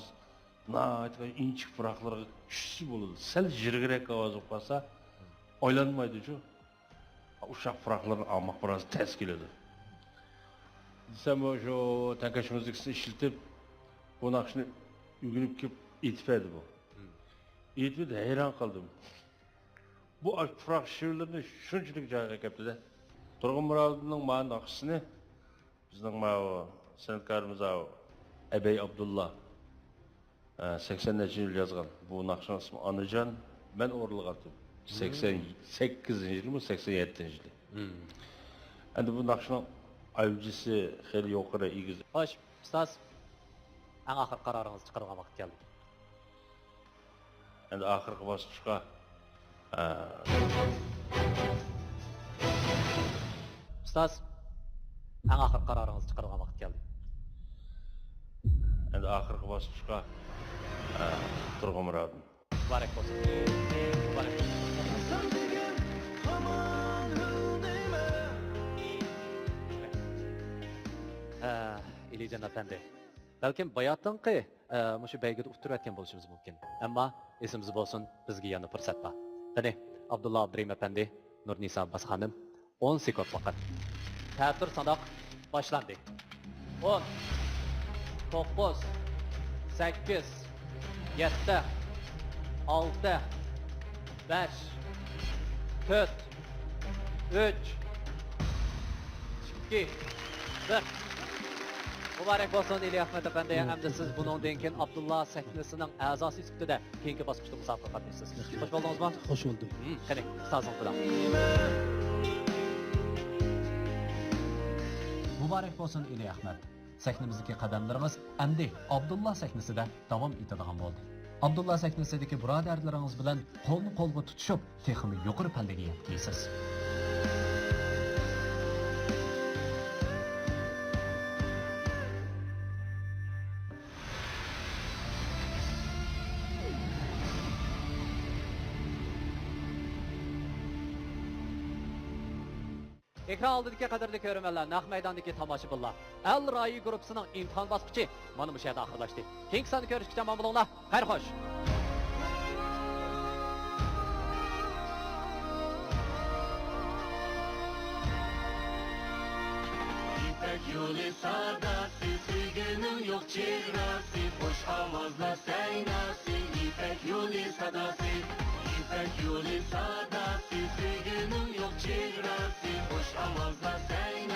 ناھايىتى ئىنچىكە پۇراقلىرىغا چۈشسە بولىدۇ. سەل يىرىكرەك ئاۋاز بولۇپ قالسا، ئايلانمايدۇچۇ. ئۇششاق پۇراقلىرىنى ئالماق بىراز تەس كېلىدۇ. دېسەم، شۇ تەڭكەش مۇزىكىسىنى ئىشلىتىپ، بۇ ناخشىنى ئۆگىنىپ كېلىپ ئېيتىپ بەردى بۇ. مم. ئېيتىپ ھەيران قالدىم. بۇ ئاشۇ پۇراق شېۋىلىرىنى شۇنچىلىك جايغا ئەكەپتۇ-دە. تۇرغۇن مۇرادىننىڭ مانا ناخشىسىنى بىزنىڭ ماۋۇ سەنئەتكارىمىز ئەبەي ئابدۇللا، ئە، سەكسەن نەچچىنچى يىل يازغان. بۇ ناخشىنىڭ ئىسمى ئانىجان. مەن ئورۇنلىغانتىم. مم. سەكسەن سەككىزىنچى يىلمۇ، سەكسەن يەتتىنچى يىلى. مم. ئەمدى بۇ ناخشىنىڭ ئاۋجىسى خېلى يۇقىرى، ئېگىز. خوش، ئۇستاز، ئەڭ ئاخىرقى قارارىڭىزنى چىقىرىدىغان ۋاقىت كەلدى. ئەمدى ئاخىرقى باسقۇچقا، ئە، ئۇستاز، ئەڭ ئاخىرقى قارارىڭىزنى چىقىرىدىغان ۋاقىت كەلدى. ئەمدى ئاخىرقى باسقۇچقا، ئە، تۇرغۇن مۇرادىن. مۇبارەك بولسۇن. مۇبارەك. ھە، ئېلىجان ئەپەندى. بەلكىم باياتىنقى، ئە، مۇشۇ بەيگىدە ئۇتتۇرۇۋەتكەن بولۇشىمىز مۇمكىن. ئەمما ئېسىمىزدە بولسۇن، بىزگە يەنە پۇرسەت بار. قېنى، ئابدۇللا ئابدۇرېھىم ئەپەندى، نۇرنىسا ئابباس خانىم، ئون سېكۇنت ۋاقىت. تەتۈر ساناق باشلاندى. ئون، توققۇز، سەككىز، يەتتە، ئالتە، بەش، تۆت، ئۈچ، ئىككى، بىر. مۇبارەك بولسۇن، ئېلى ئەخمەت ئەپەندى. مم. ئەمدى سىز بۇنىڭدىن كېيىن ئابدۇللا سەھنىسىنىڭ ئەزاسى سۈپىتىدە كېيىنكى باسقۇچتا مۇسابىقىگە قاتنىشىسىز. خوش بولدىڭىزمۇ؟ خوش بولدۇم. مم، قېنى، ئۇستازىڭىز بىلەن. مۇبارەك بولسۇن، ئېلى ئەخمەت. سەھنىمىزدىكى قەدەملىرىڭىز ئەمدى ئابدۇللا سەھنىسىدە داۋام ئېتىدىغان بولدى. ئابدۇللا سەھنىسىدىكى بۇرادەرلىرىڭىز بىلەن قولنى قولغا تۇتۇشۇپ، تېخىمۇ يۇقىرى پەللىگە يەتكەيسىز. ئېكران ئالدىدىكى قەدىرلىك كۆرۈرمەنلەر، نەق مەيداندىكى تاماشىبىنلار، ئەل رايى گۇرۇپپىسىنىڭ ئىمتىھان باسقۇچى مانا مۇشۇ يەردە ئاخىرلاشتى. كېيىنكى ساندا كۆرۈشكىچە ئامان بولۇڭلار. خەير خوش. يىپەك يولى ساداسى، سۆيگۈنىڭ يوق چېگراسى، خۇش ئاۋازلار سەيناسى، يىپەك يولى ساداسى، يىپەك يولى ساداسى، سۆيگۈنىڭ يوق چېگراسى، خۇش ئاۋازلار سەيناسى.